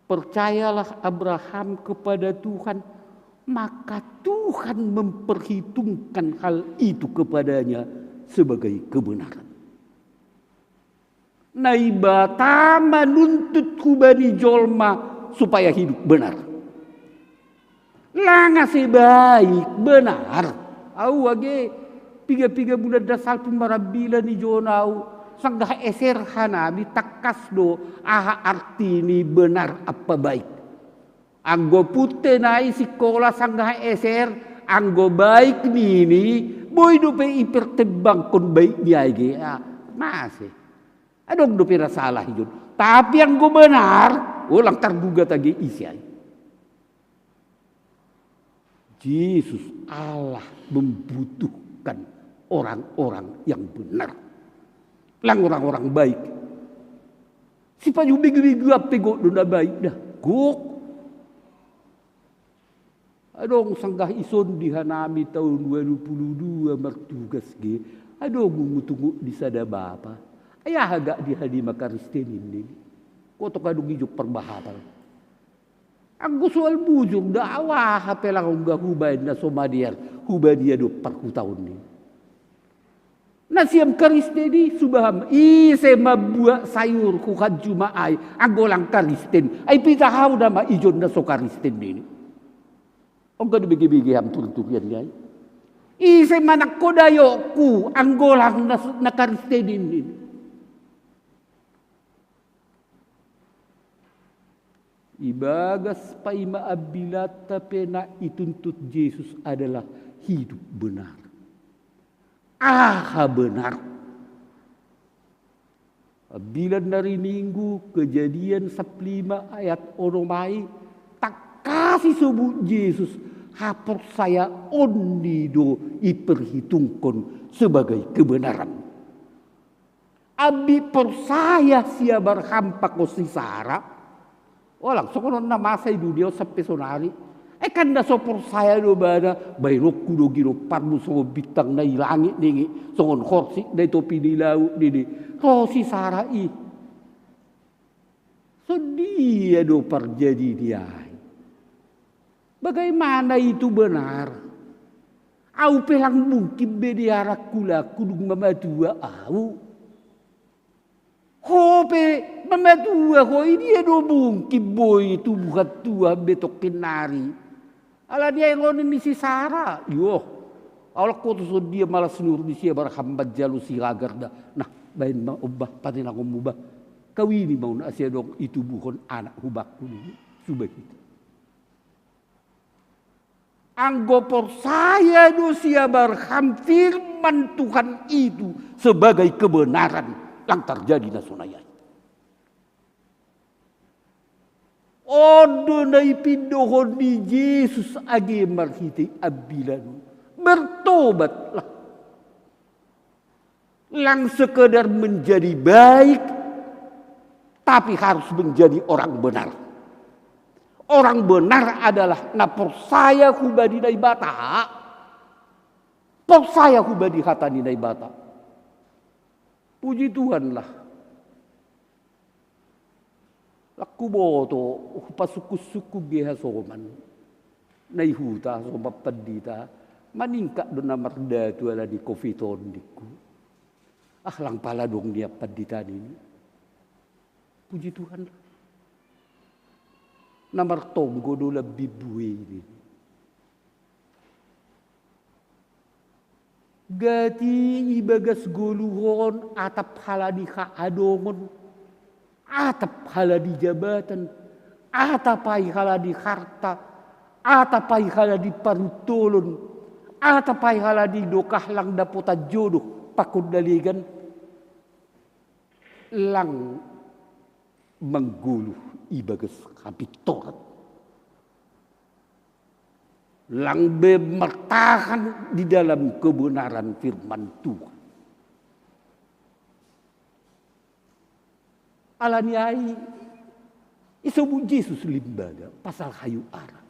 Percayalah Abraham kepada Tuhan, maka Tuhan memperhitungkan hal itu kepadanya sebagai kebenaran. Naibata manuntut hubani jolma supaya hidup benar. Lang ase baik, benar. Au age piga-piga bulan da salpu marambilan i jon au, sanggah eser hanami tangkas do aha arti ni benar apa baik. Anggo punte nai sikola sanggah eser, anggo baik nini, boi dope ipertembangkon baik ni ai ge. Ah, mase. Adong dope ra salah ijon. Tapi anggo benar, o lang tarduga age ise ai. Jesus, Allah membutuhkan orang-orang yang benar. Lang orang-orang baik. Sipaju begu-begu ape gok do na baik dah. Gok. Adong sanggah ison di hanami taon dua puluh dua martugas ge. Adong ungut-ungut di sada bapa. Ai aha gak di hanima Kristen in nini. Kotok adong ijo parbahatan. Anggo soal bujur da au aha pe lang ongga hubaen na so madear, hubania do parhutaon ni. Nasiam Kristen i subaham, ise mambuat sayur huhan juma ai, anggo lang Kristen, ai pitah au nama ijon na so Kristen nini. Ongga do bege-bege ham turi-turian ni ai. Ise manangko dayokku, anggo lang na, na Kristen nini. Ibagas paima ambilanta pe na ituntut Jesus adalah hidup benar. Aha benar? Ambilan nari Minggu, Kejadian sampulu lima ayat onom ai, tangkas isobut Jesus, haporsayaon ni do iperhitungkon sebagai kebenaran. Ambit porsaya si Abraham pakon si Sara. Olang songon on na masa i dunia on sampe sonari. Ai kan na so porsaya do bana, baenonku do ginomparmu songon bintang na i langit nini, songon horsik na i topi ni laut nini. Ro si Sara i. Songon dia do parjadi ni ai. Bagaimana itu benar? Au pe lang mungkin be diarak hulangku dung mamatua au. Ho pe mamatua ho, i dia do mungkin boi tubuhan Tuhan be tongkin nari. Alani ai ro ni si Sara, ioh. Au lang ho tu songon dia malas ni uhur ni si Abraham manjalo si Hagar da. Nah, baen ma on bah, patenangonmu bah. Kawini ma on ase adong itubuhon anak hubakku nini. Suba hita. Anggo porsaya do si Abraham firman Tuhan itu sebagai kebenaran, lang tarjadi na sonai ai. On do na ipindohon ni Jesus age marhite ambilan. Bertobatlah. Lang sekedar menjadi baik, tapi harus menjadi orang benar. Orang benar adalah na porsaya hubani Naibata. Porsaya hubani hata ni Naibata. Puji Tuhan lah. Lakku boto, pasukku-sukku geha soman. Naihuta soman pandita. Maningkat do na mardatu ala ni covid on dikku. Ah, lang pala dong nian pandita nini. Puji Tuhan. Na martonggo do lambin buei nini. Gati ibagas goluhon atap halani haadongon, atap halani jabatan, atap ai halani harta, atap ai halani paruntolon, atap ai halani dokah lang dapotan jodoh pakon na legan, lang manggoluh ibagas hapintoran. Lang be martahan di dalam kebenaran firman Tuhan. Alani ai isobut Jesus limbaga pasal hayu ara.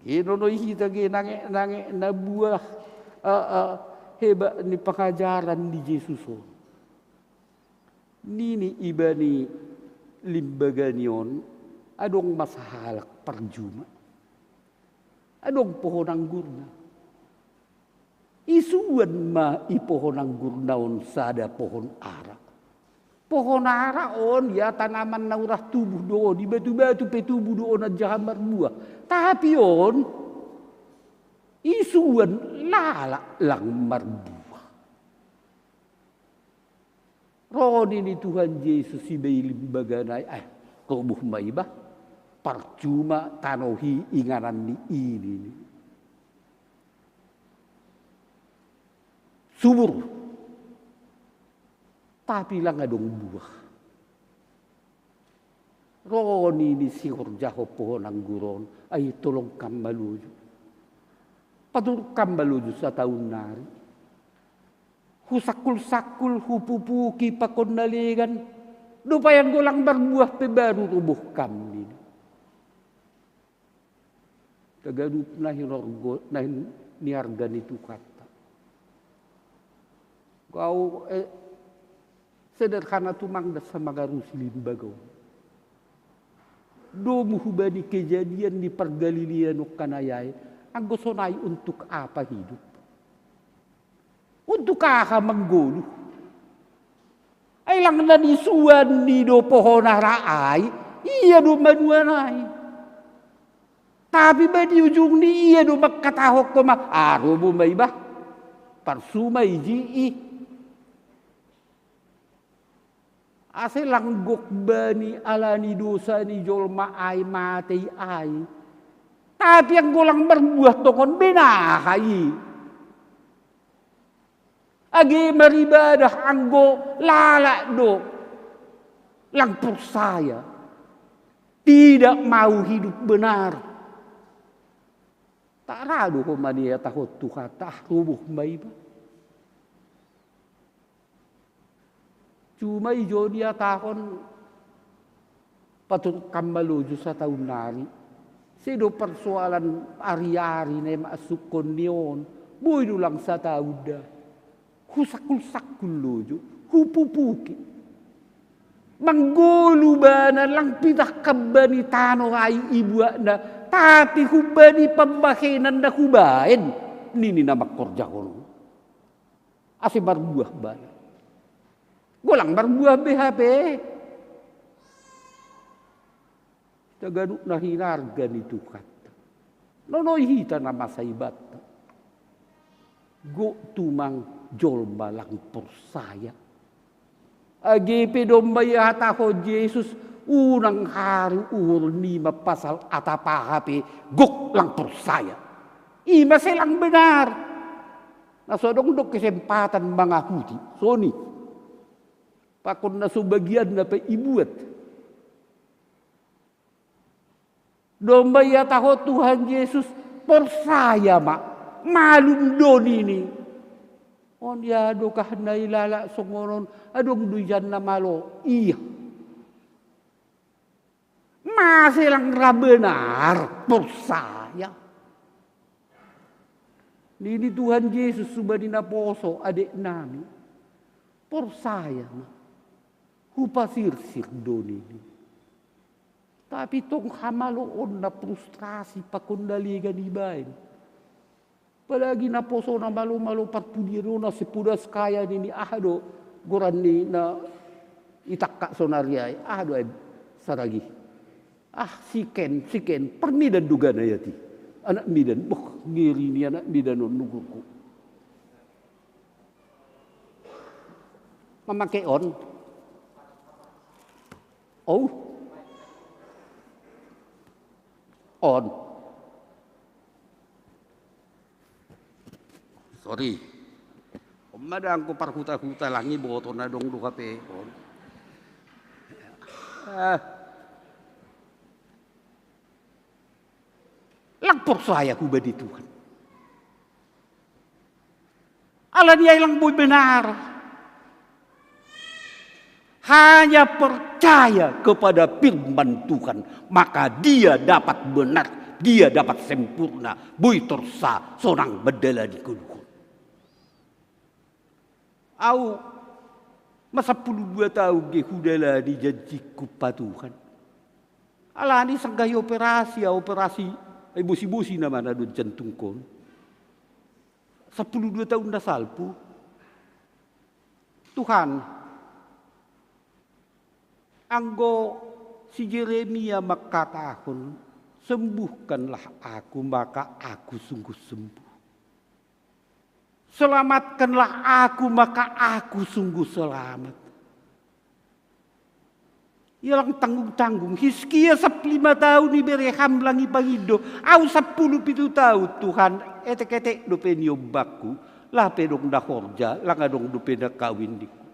Geno no hita ge nange nange na buah uh, uh, hebat ni pengajaran di Jesus on. Nini ibani limbaga ni on, adong masahalak parjuma. Adong pohon anggurna. Isuan ma i pohon anggurna on sada pohon ara. Pohon ara on ya tanaman na urah tubuh do on, di batu-batu pe tubuh do on anjaha marbuah. Tapi on isuan lalak lang marbuah. Ro nini Tuhan Jesus iba i limbaga nai, eh, roboh ma iba, parjuma tanohi inganan ni i nini. Subur, tapi lang adong buah. Ro nini sihorjahon pohon anggur on, ai tolong kam ma lojo. Paturuk kam ma lojo sataun nari. Husangkul-sangkul, hupupuki pakon na legan. Dope anggo lang marbuah pe baru roboh kam nini. Tagadup na hinorgo, na hin-, niarga ni Tuhanta. Gau, eh, sederhana tumang das sama garu si limbaga on. Domu hubani kejadian ni pargalilian on kanayai, anggo sonai untuk apa hidup? Untuk aha manggoluh? Ai lang na nisuan ni do pohon ara ai, ia do manuan ai. Tapi ba di ujung ni ia do mangkatahon homa, ah, roboh ma iba. Parsuma iji i. Ase lang gok bani alani dosa ni jolma ai matei ai. Tapi anggo lang marbuah tongon benaha i. Age maribadah anggo lalak do lang porsaya. Tidak mau hidup benar. Tak ra do homa niatahon Tuhanta, ah, roboh ma iba. Cuma ijo niatahon paturuk kam ma lojo sataun nari. Sedo parsoalan ari-ari na i maasukkon ni on. Boi do lang sataun da. Husangkul-sangkul lojo, hupupuki. Manggoluh bana lang pitah kam bani tano ai ibuatna, tapi hubani pambahenan na hubaen, nini na mangkorjahon. Ase marbuah bana. Golang marbuah be hape. Tagadup na hinarga ni Tuhanta. Nonoi hita na masa ibanta. Gok tumang jolma lang porsaya. Age pe domma ihatahon Jesus, unang haru uhur nima pasal atap aha pe, gok lang porsaya. Ima selang benar. Na so adong do kesempatan mangahuti, soni. Pakon na so bagianna pe ibuat. Domma ihatahon Tuhan Jesus, porsaya ma, malum do nini. On ia dokah na i lalak songon on, adong do ijanna malo, ia. Mase lang ra benar, porsaya. Nini Tuhan Jesus suba ni naposo adek nami. Porsaya ma. Hupasirsir do nini. Tapi tong hamaloonna, frustrasi pakon na legan ibaen. Apalagi naposona malo-malo parpudianona, sepodas kaya nini, aha do goran ni na itangka sonari ai, aha do ai saragi. Ah, si Ken, si Ken, parmidan do gana i ati. Anak midan, boh, ngeri ni anak midan on nugurku. Mamake on. Oh. On. Sorry. On ma da anggo parhuta-huta, lang iboto na adong do hape on. Ah. Lang porsaya hubani Tuhan. Alani ai lang boi benar. Hanya percaya kepada firman Tuhan, maka dia dapat benar, dia dapat sempurna, boi torsa sonang mandalani hudukon. Au ma sampulu dua taon ge hudalani janjingku pa Tuhan. Alani sanggah i operasi, au operasi, ai bosi-bosi nama na dohot jantungkon. Sampulu dua taon na salpu. Tuhan, anggo si Jeremia mangkatahon, "Sembuhkanlah aku, maka aku sungguh sembuh. Selamatkanlah aku, maka aku sungguh selamat." Ia lang tanggung-tanggung. Hizkia sampulu lima taon ibere ham lang ipangindo. Au sampulu pitu taon, Tuhan, etek-etek dope niombanku. Lape dong na horja, lang adong dope na kawin ningku.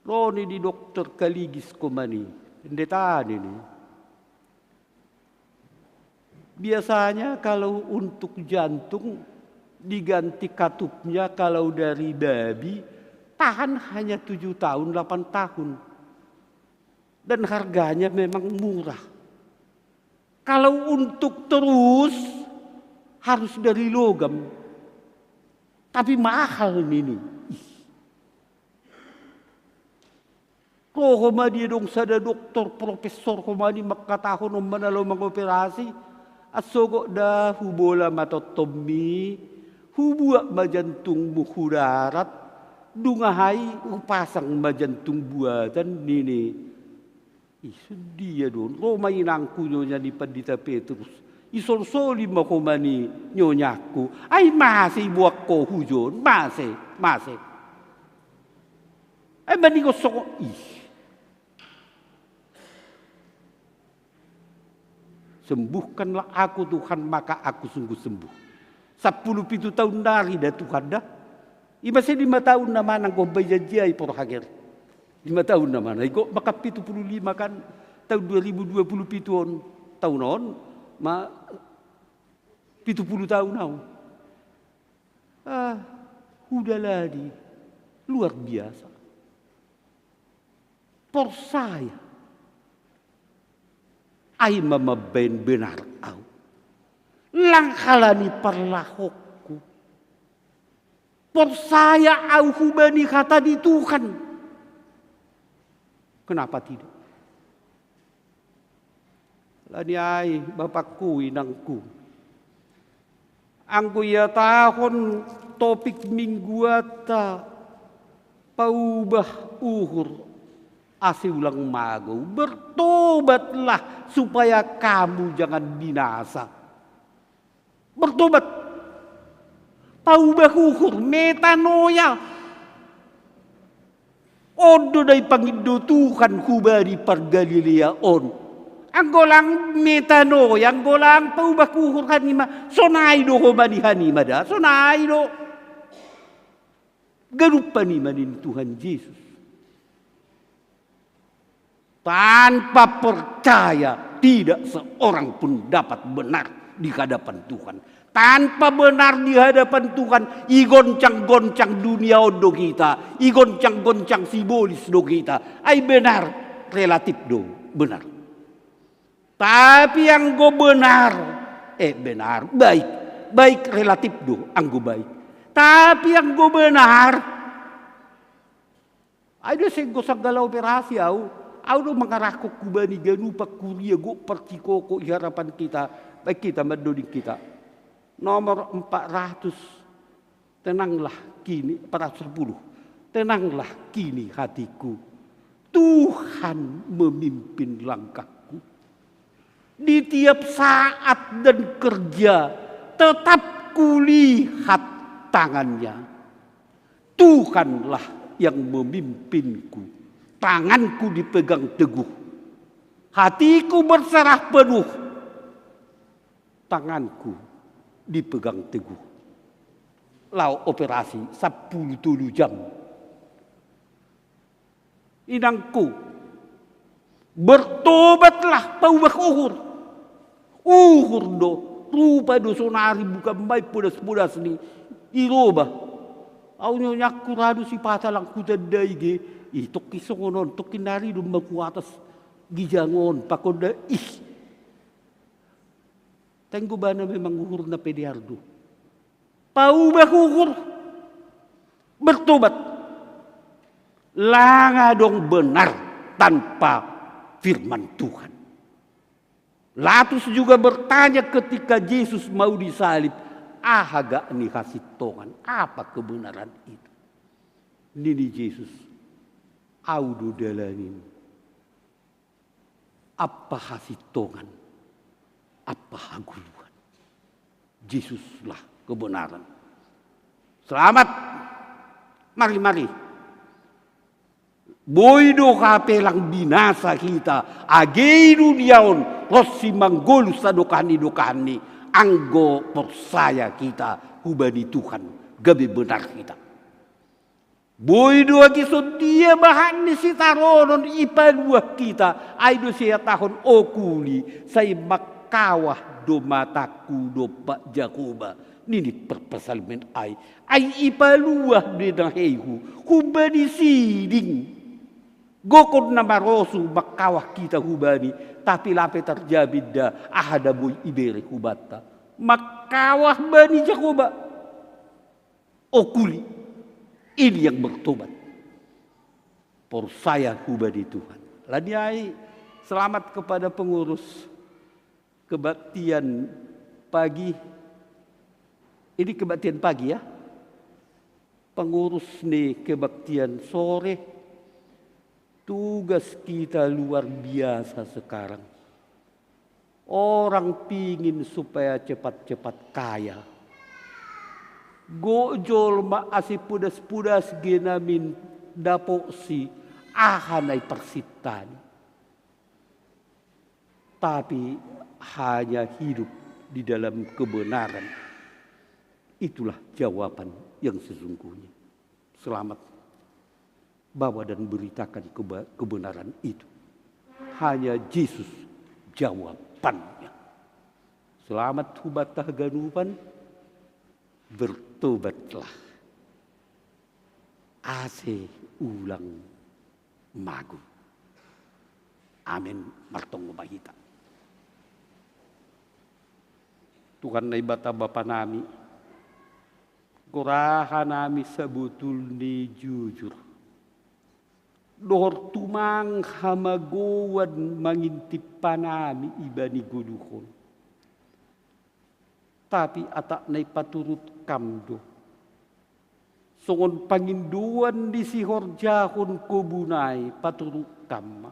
Ro nini dokter kaligis, homani, "Ndeta," nini. "Biasanya kalau untuk jantung diganti katupnya kalau dari babi, tahan hanya tujuh tahun, delapan tahun. Dan harganya memang murah. Kalau untuk terus, harus dari logam. Tapi mahal, nini." Ih. Ro homani adong sada doktor, profesor homani, mangkatahon, "On ma na laho mangoperasi, ansogot da hubola ma tongtongmi, hubuat ma jantungmu hu darat, dung aha i hupasang ma jantung buatan," nini. "Ih, songon dia do on? Ro ma inangku nyonya ni Pandita Petrus, isolsoli ma homani nyonyangku. Ai mase iboan ho hujon, mase, mase?" Ai maningon songon, ih. "Sembuhkanlah aku, Tuhan, maka aku sungguh sembuh." Sampulu pitu taon nari da Tuhan da. I ma sai lima taon nama nanggo hombai janji ai, Por Hager. Lima taon nama na. Igot ma kan pitu pulu lima kan, taon dua ribu dua pulu pitu on. Taon on ma pitu pulu taon au. Ah, hudalani. Luar biasa. Porsaya. Ai ma mambaen benar au. Lang halani parlahokku. Porsaya au hubani hata ni Tuhan. Kenapa tidak? Alani ai, bapakku, inangku, anggo ihatahon topik mingguanta, paubah uhur ase ulang magou, bertobatlah supaya kamu jangan binasa. Bertobat. Paubah uhur, metanoia. On do na ipangindo Tuhan hubani parGalilea on. Anggo lang metanoia, anggo lang paubah uhur hanima, sonai do homani hanima da, sonai do. Ganup hanima, nini Tuhan Jesus. Tanpa percaya, tidak seorang pun dapat benar di hadapan Tuhan. Tanpa benar di hadapan Tuhan, igoncang-goncang dunia on do hita, igoncang-goncang sibolis do hita. Ai benar, relatif do benar. Tapi anggo benar, eh, benar, baik, baik relatif do anggo baik. Tapi anggo benar, ai do senggo sanggala operasi au, au do mangarahkon hubani ganup angkuria gok partikoko i harapan kita, baik kita mandoding kita. Nomor empat ratus, tenanglah kini, empat ratus sepuluh. Tenanglah kini hatiku, Tuhan memimpin langkahku. Di tiap saat dan kerja, tetap kulihat tangannya. Tuhanlah yang memimpinku. Tanganku dipegang teguh. Hatiku berserah penuh. Tanganku dipegang teguh. Lao operasi sampulu tolu jam. Inangku, bertobatlah, paubah uhur. Uhur do, rupa do sonari bukan mai podas-podas ni i roba. Au nyonyakku radu sipata langku tandai ge, ih, tokki songonon, tokki nari do maku atas gijangon, pakonda, ih. Tenggo bana memang uhurna pede ardu. Paubah uhur, bertobat. Lang adong benar tanpa firman Tuhan. Pilatus juga bertanya ketika Jesus mau disalib, aha gak ni hasintongan, apa kebenaran itu? Nini Jesus, au do dalan in, ampa hasintongan, ampa hagoluhan. Jesuslah kebenaran. Selamat. Mari, mari. Boi do hape lang binasa hita, age i dunia on ronsi manggoluh sadokah ni dokahni, anggo porsaya hita hubani Tuhan, gabe benar hita. Boi do age sondia bahat ni sitaronon ipaluah hita, ai do sihatahon, o kuli, sai mangkawah do matangku dompak Jahowa, nini parpsalmen ai. Ai ipaluah do na heihu hubani siding. Gokhon na marosu mangkawah hita hubani, tapi lape tarjamin da aha na boi ibere hubanta. Mangkawah bani Jahowa. O kuli, ini yang bertobat. Porsaya hubani Tuhan. Alani ai, selamat kepada pengurus kebaktian pagi. Ini kebaktian pagi, ya. Pengurus ni kebaktian sore. Tugas kita luar biasa sekarang. Orang pingin supaya cepat-cepat kaya. Gok jolma ase pudas-pudas ge namin dapoksi aha na iparsintani. Tapi hanya hidup di dalam kebenaran. Itulah jawaban yang sesungguhnya. Selamat. Bawa dan beritakan keba-, kebenaran itu. Hanya Jesus jawabannya. Selamat hubanta haganupan, bertobatlah. Ase ulang mago. Amin. Martonggo ma hita. Tuhan Naibata Bapa nami, goraha nami sabotulni jujur. Dohor tumang hamagouan mangintip hanami ibani goluhon. Tapi atak na ipaturut Kam do. Songon pangindoan ni sihorjahon kobun ai paturut Kam ma.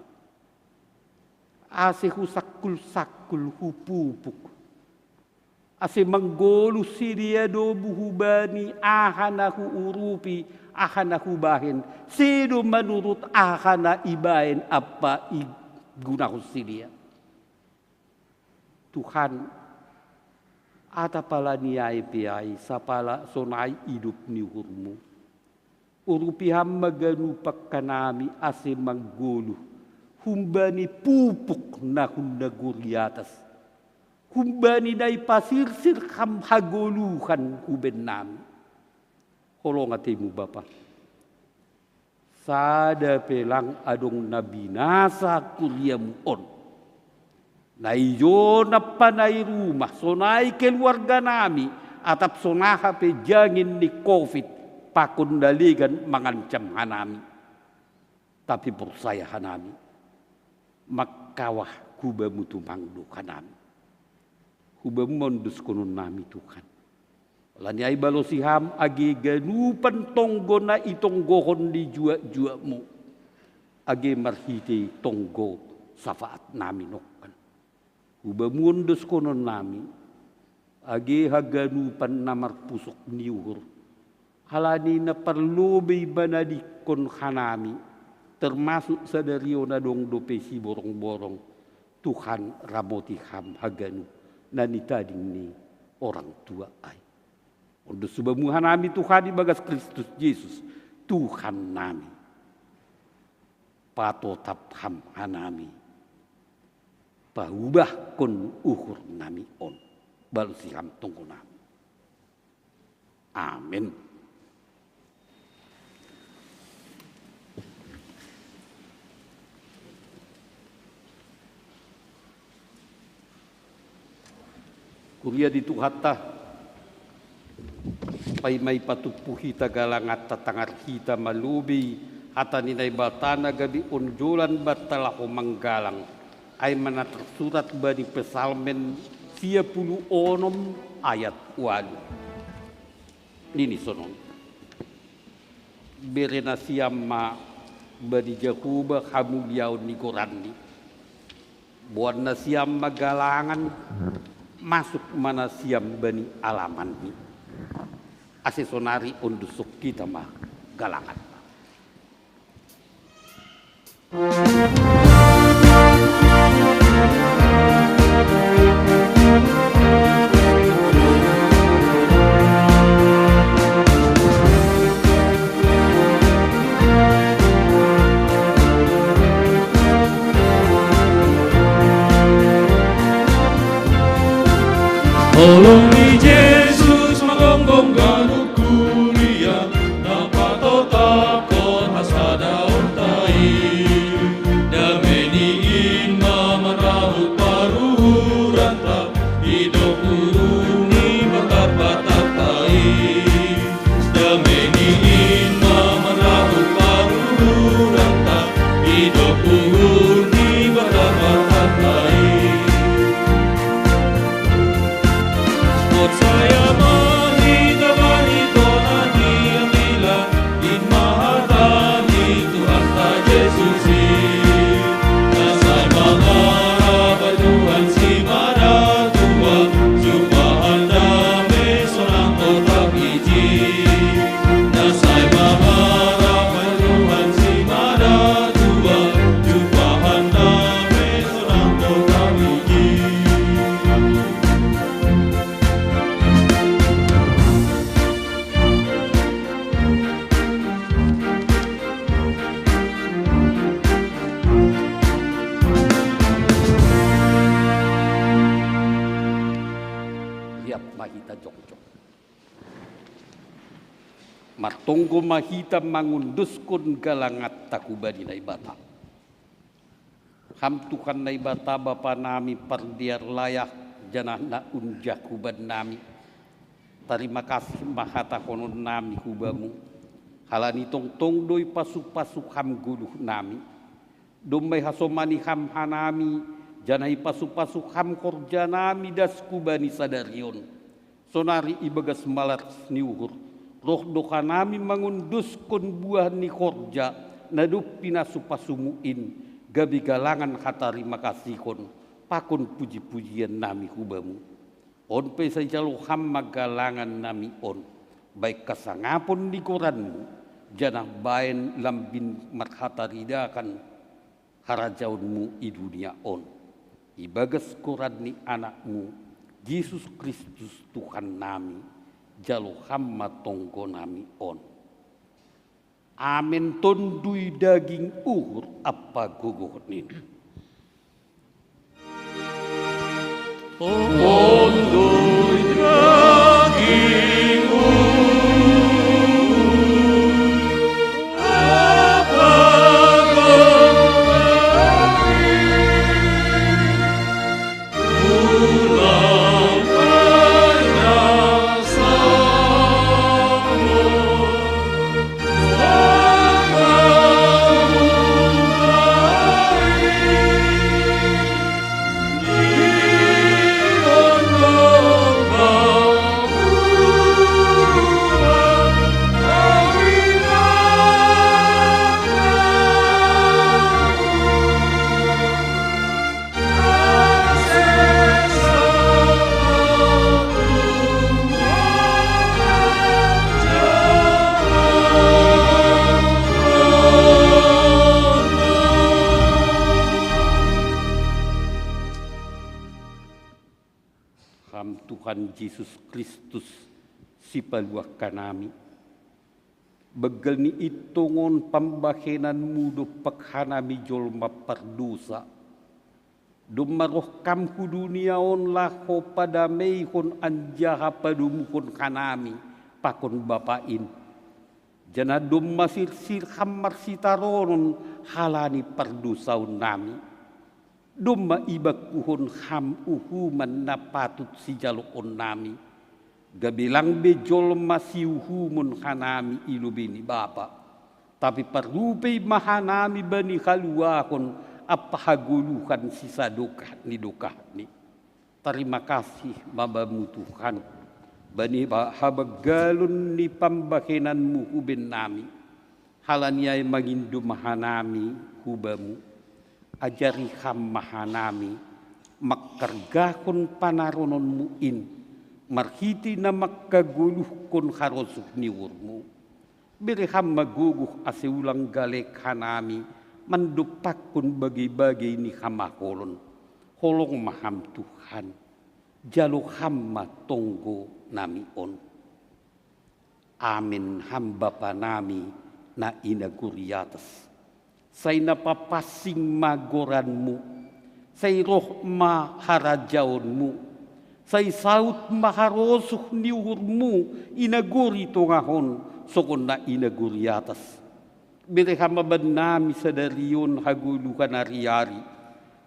Ase husangkul-sangkul hupupuk. Ase manggoluh sidea domu hubani aha na huurupi, aha na hubahen, sedo manurut aha na ibahen ampa igunahon sidea. Tuhan, atap ala ni ai pe ai, sapala sonai idop ni uhurmu. Urupi Ham ma ganup angkanami ase manggoluh, humbani pupuk na hun nagori atas, humbani na ipasirsir Ham hagoluhan hu bennami. Holong atemu Bapa. Sada pe lang adong na binasa kuriamu on. Na i jona panai rumah, sonai keluarga nami, atap sonaha pe jangin ni covid, pakon na legan mangancam hanami. Tapi porsaya hanami, mangkawah hu Bamu tumang do hanami. Hu Bamu ma ondoskonon nami, Tuhan. Ala ni ai balosi Ham age ganupan tonggo na itonggohon ni juak-juakMu, age marhite tonggo safaat nami nongkan. Hu Bamu ondoskonon nami, age haganupan na marpusok ni uhur, ala ni na parlobei manadingkon hanami, termasuk sadari on adong dope siborong-borong. Tuhan, ramoti Ham haganup na nitading ni orang tua ai. Ondos hu Bamu hanami, Tuhan, ibagas Kristus Jesus, Tuhan nami. Patotap Ham hanami, paubahkon uhur nami on, balosi Ham tonggo nami. Amen. Kuria ni Tuhanta, paima ipatumpu hita galanganta, tangar hita ma lobei hata ni Naibata na gabe onjolan banta laho manggalang. Ai ma na tarsurat bani Psalmen sia pulu onom ayat ualu. Nini sonon: Bere nasiam ma bani Jahowa hamuliaon ni goranNi. Boan nasiam ma galangan, masuk ma nasiam bani alamanNi. Ase sonari ondoskon hita ma galanganta. Holong ni Jesus manggomgom ganup kuria, na patotapkon hasadaonta i. DameiNi in ma manrahut paruhuranta, didok uhur ni parbatanta i. DameiNi in ma manrahut paruhuranta, didok uhur ni parbatanta i. Porsaya ma hita bani tona ni Anggilan, in ma hata ni Tuhanta Jesus i. Na sai mangarap Tuhan simada tua, jumpahon dame sonang totap ijin. Na sai mangarap Tuhan simada tua, jumpahon dame sonang totap ijin. Rap ma hita jongjong. Martonggo ma hita mangondoskon galanganta hubani Naibata. Ham Tuhan Naibata, Bapa nami pardear layah, janah na unjak hubannami. Tarima kasih ma hatahononnami hu Bamu, halani tongtong do ipasu-pasu Ham goluhnami. Domma ihasomani Ham hanami, janah ipasu-pasu Ham horjanami das hubani sadari on. Sonari ibagas malas ni uhur, roh do hanami mangondoskon buah ni horja na dob pinasu-pasuMu in, gabe galangan hatarima kasihon pakon puji-pujiannami hu Bamu. On pe sai jalo Ham ma galangannami on, bahen hasangapon ni goranMu, janah bahen lambin marhataridahan harajaonMu i dunia on, ibagas goran ni AnakMu, Jesus Kristus Tuhannami, jalo Ham ma tonggonami on. Amen. Tonduy daging, uhur ampa gogohon in. Tonduy daging, uhur ampa gogohon in. Ham Tuhan Jesus Kristus, sipaluah hanami. Banggal ni i tongon pambahenanmu dompak hanami jolma pardosa. Domma roh ham hu dunia on laho padameihon anjaha padomuhon hanami pakon Bapa in. Janah domma sirsir ham marsitaronon halani pardosaonnami. Domma ibangkuhon ham uhuman na patut sijaloonnami, gabe lang be jolma siuhumon hanami i lobei ni Bapa, tapi parrupei ma hanami bani haluahon ampa hagoluhan sisadokah ni dokahni. Tarima kasih ma Bamu Tuhan, bani ba-, habanggalon ni pambahenanmu hu bennami. Halani ai mangindo ma hanami hu Bamu. Ajari ham ma hanami mangkargahon panarononmu in, marhitei na mangkagoluhkon harosuh ni uhurmu. Bere ham ma gogoh ase ulang galek hanami mandompakkon bagei-bagei ni hamaholon. Holong ma ham Tuhan, jalo ham ma tonggo nami on. Amen ham Bapa nami na i nagori atas. Sai na papansing ma goranmu, sai roh ma harajaonmu, sai saut ma harosuh ni uhurmu i nagori tongah on songon na i nagori atas. Bere ham ma bannami sadari on hagoluhan ari-ari.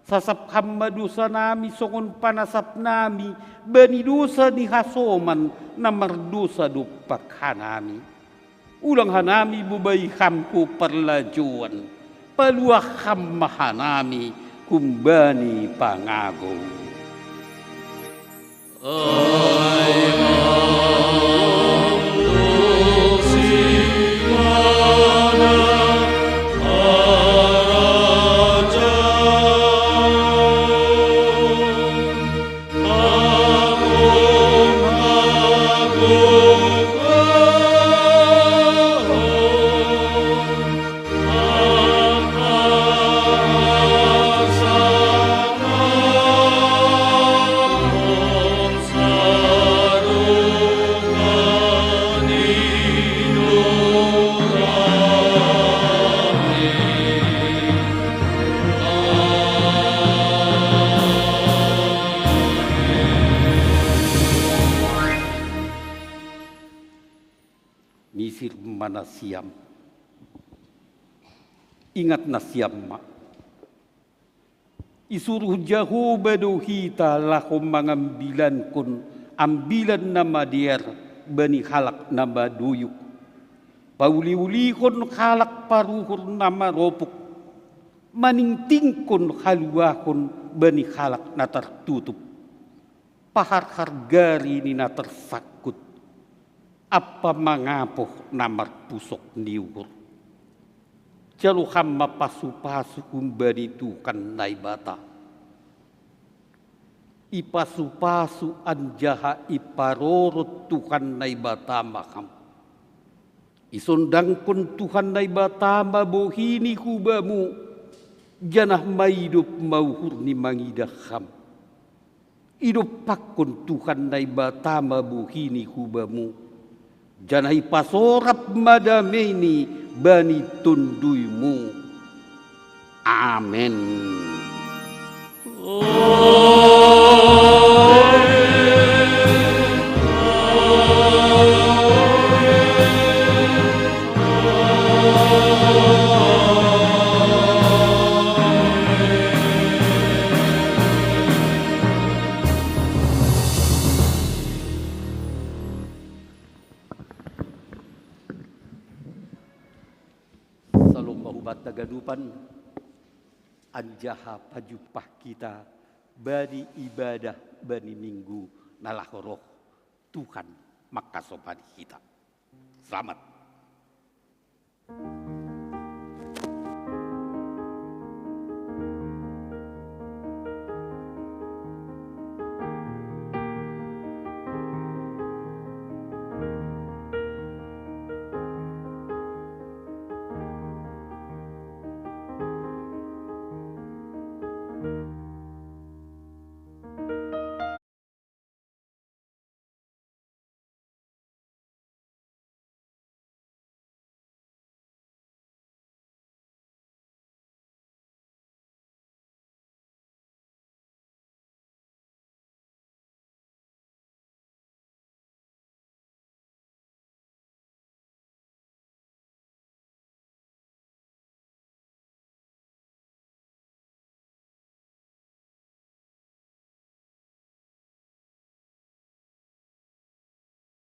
Sasap ham ma dosanami songon panasapnami bani dosa ni hasoman na mardosa dompak hanami. Ulang hanami bobai ham hu parlajouan, paluah ham ma hanami humbani pangagou. Misir ma nasiam. Ingat nasiam ma. Isuruh Jahowa do hita laho mangambilankon ambilan na madear bani halak na madoyuk. Pauli-ulihon halak paruhur na maropuk. Maningtingkon haluahon bani halak na tartutup. Paharhar gari ni na tarsangkut, ampa mangapoh na marpusok ni uhur. Jalo ham ma pasu-pasu humbani Tuhan Naibata. Ipasu-pasu anjaha iparorot Tuhan Naibata ma ham. Isondangkon Tuhan Naibata ma bohini hu bamu, janah maidop ma uhurni mangidah ham. Idompakkon Tuhan Naibata ma bohini hu bamu, janah ipasorap ma dameini bani tonduymu. Amen. Salom ma hubanta ganupan, anjaha pajumpah hita bani ibadah bani Minggu na laho roh. Tuhan mangkasomani hita. Selamat.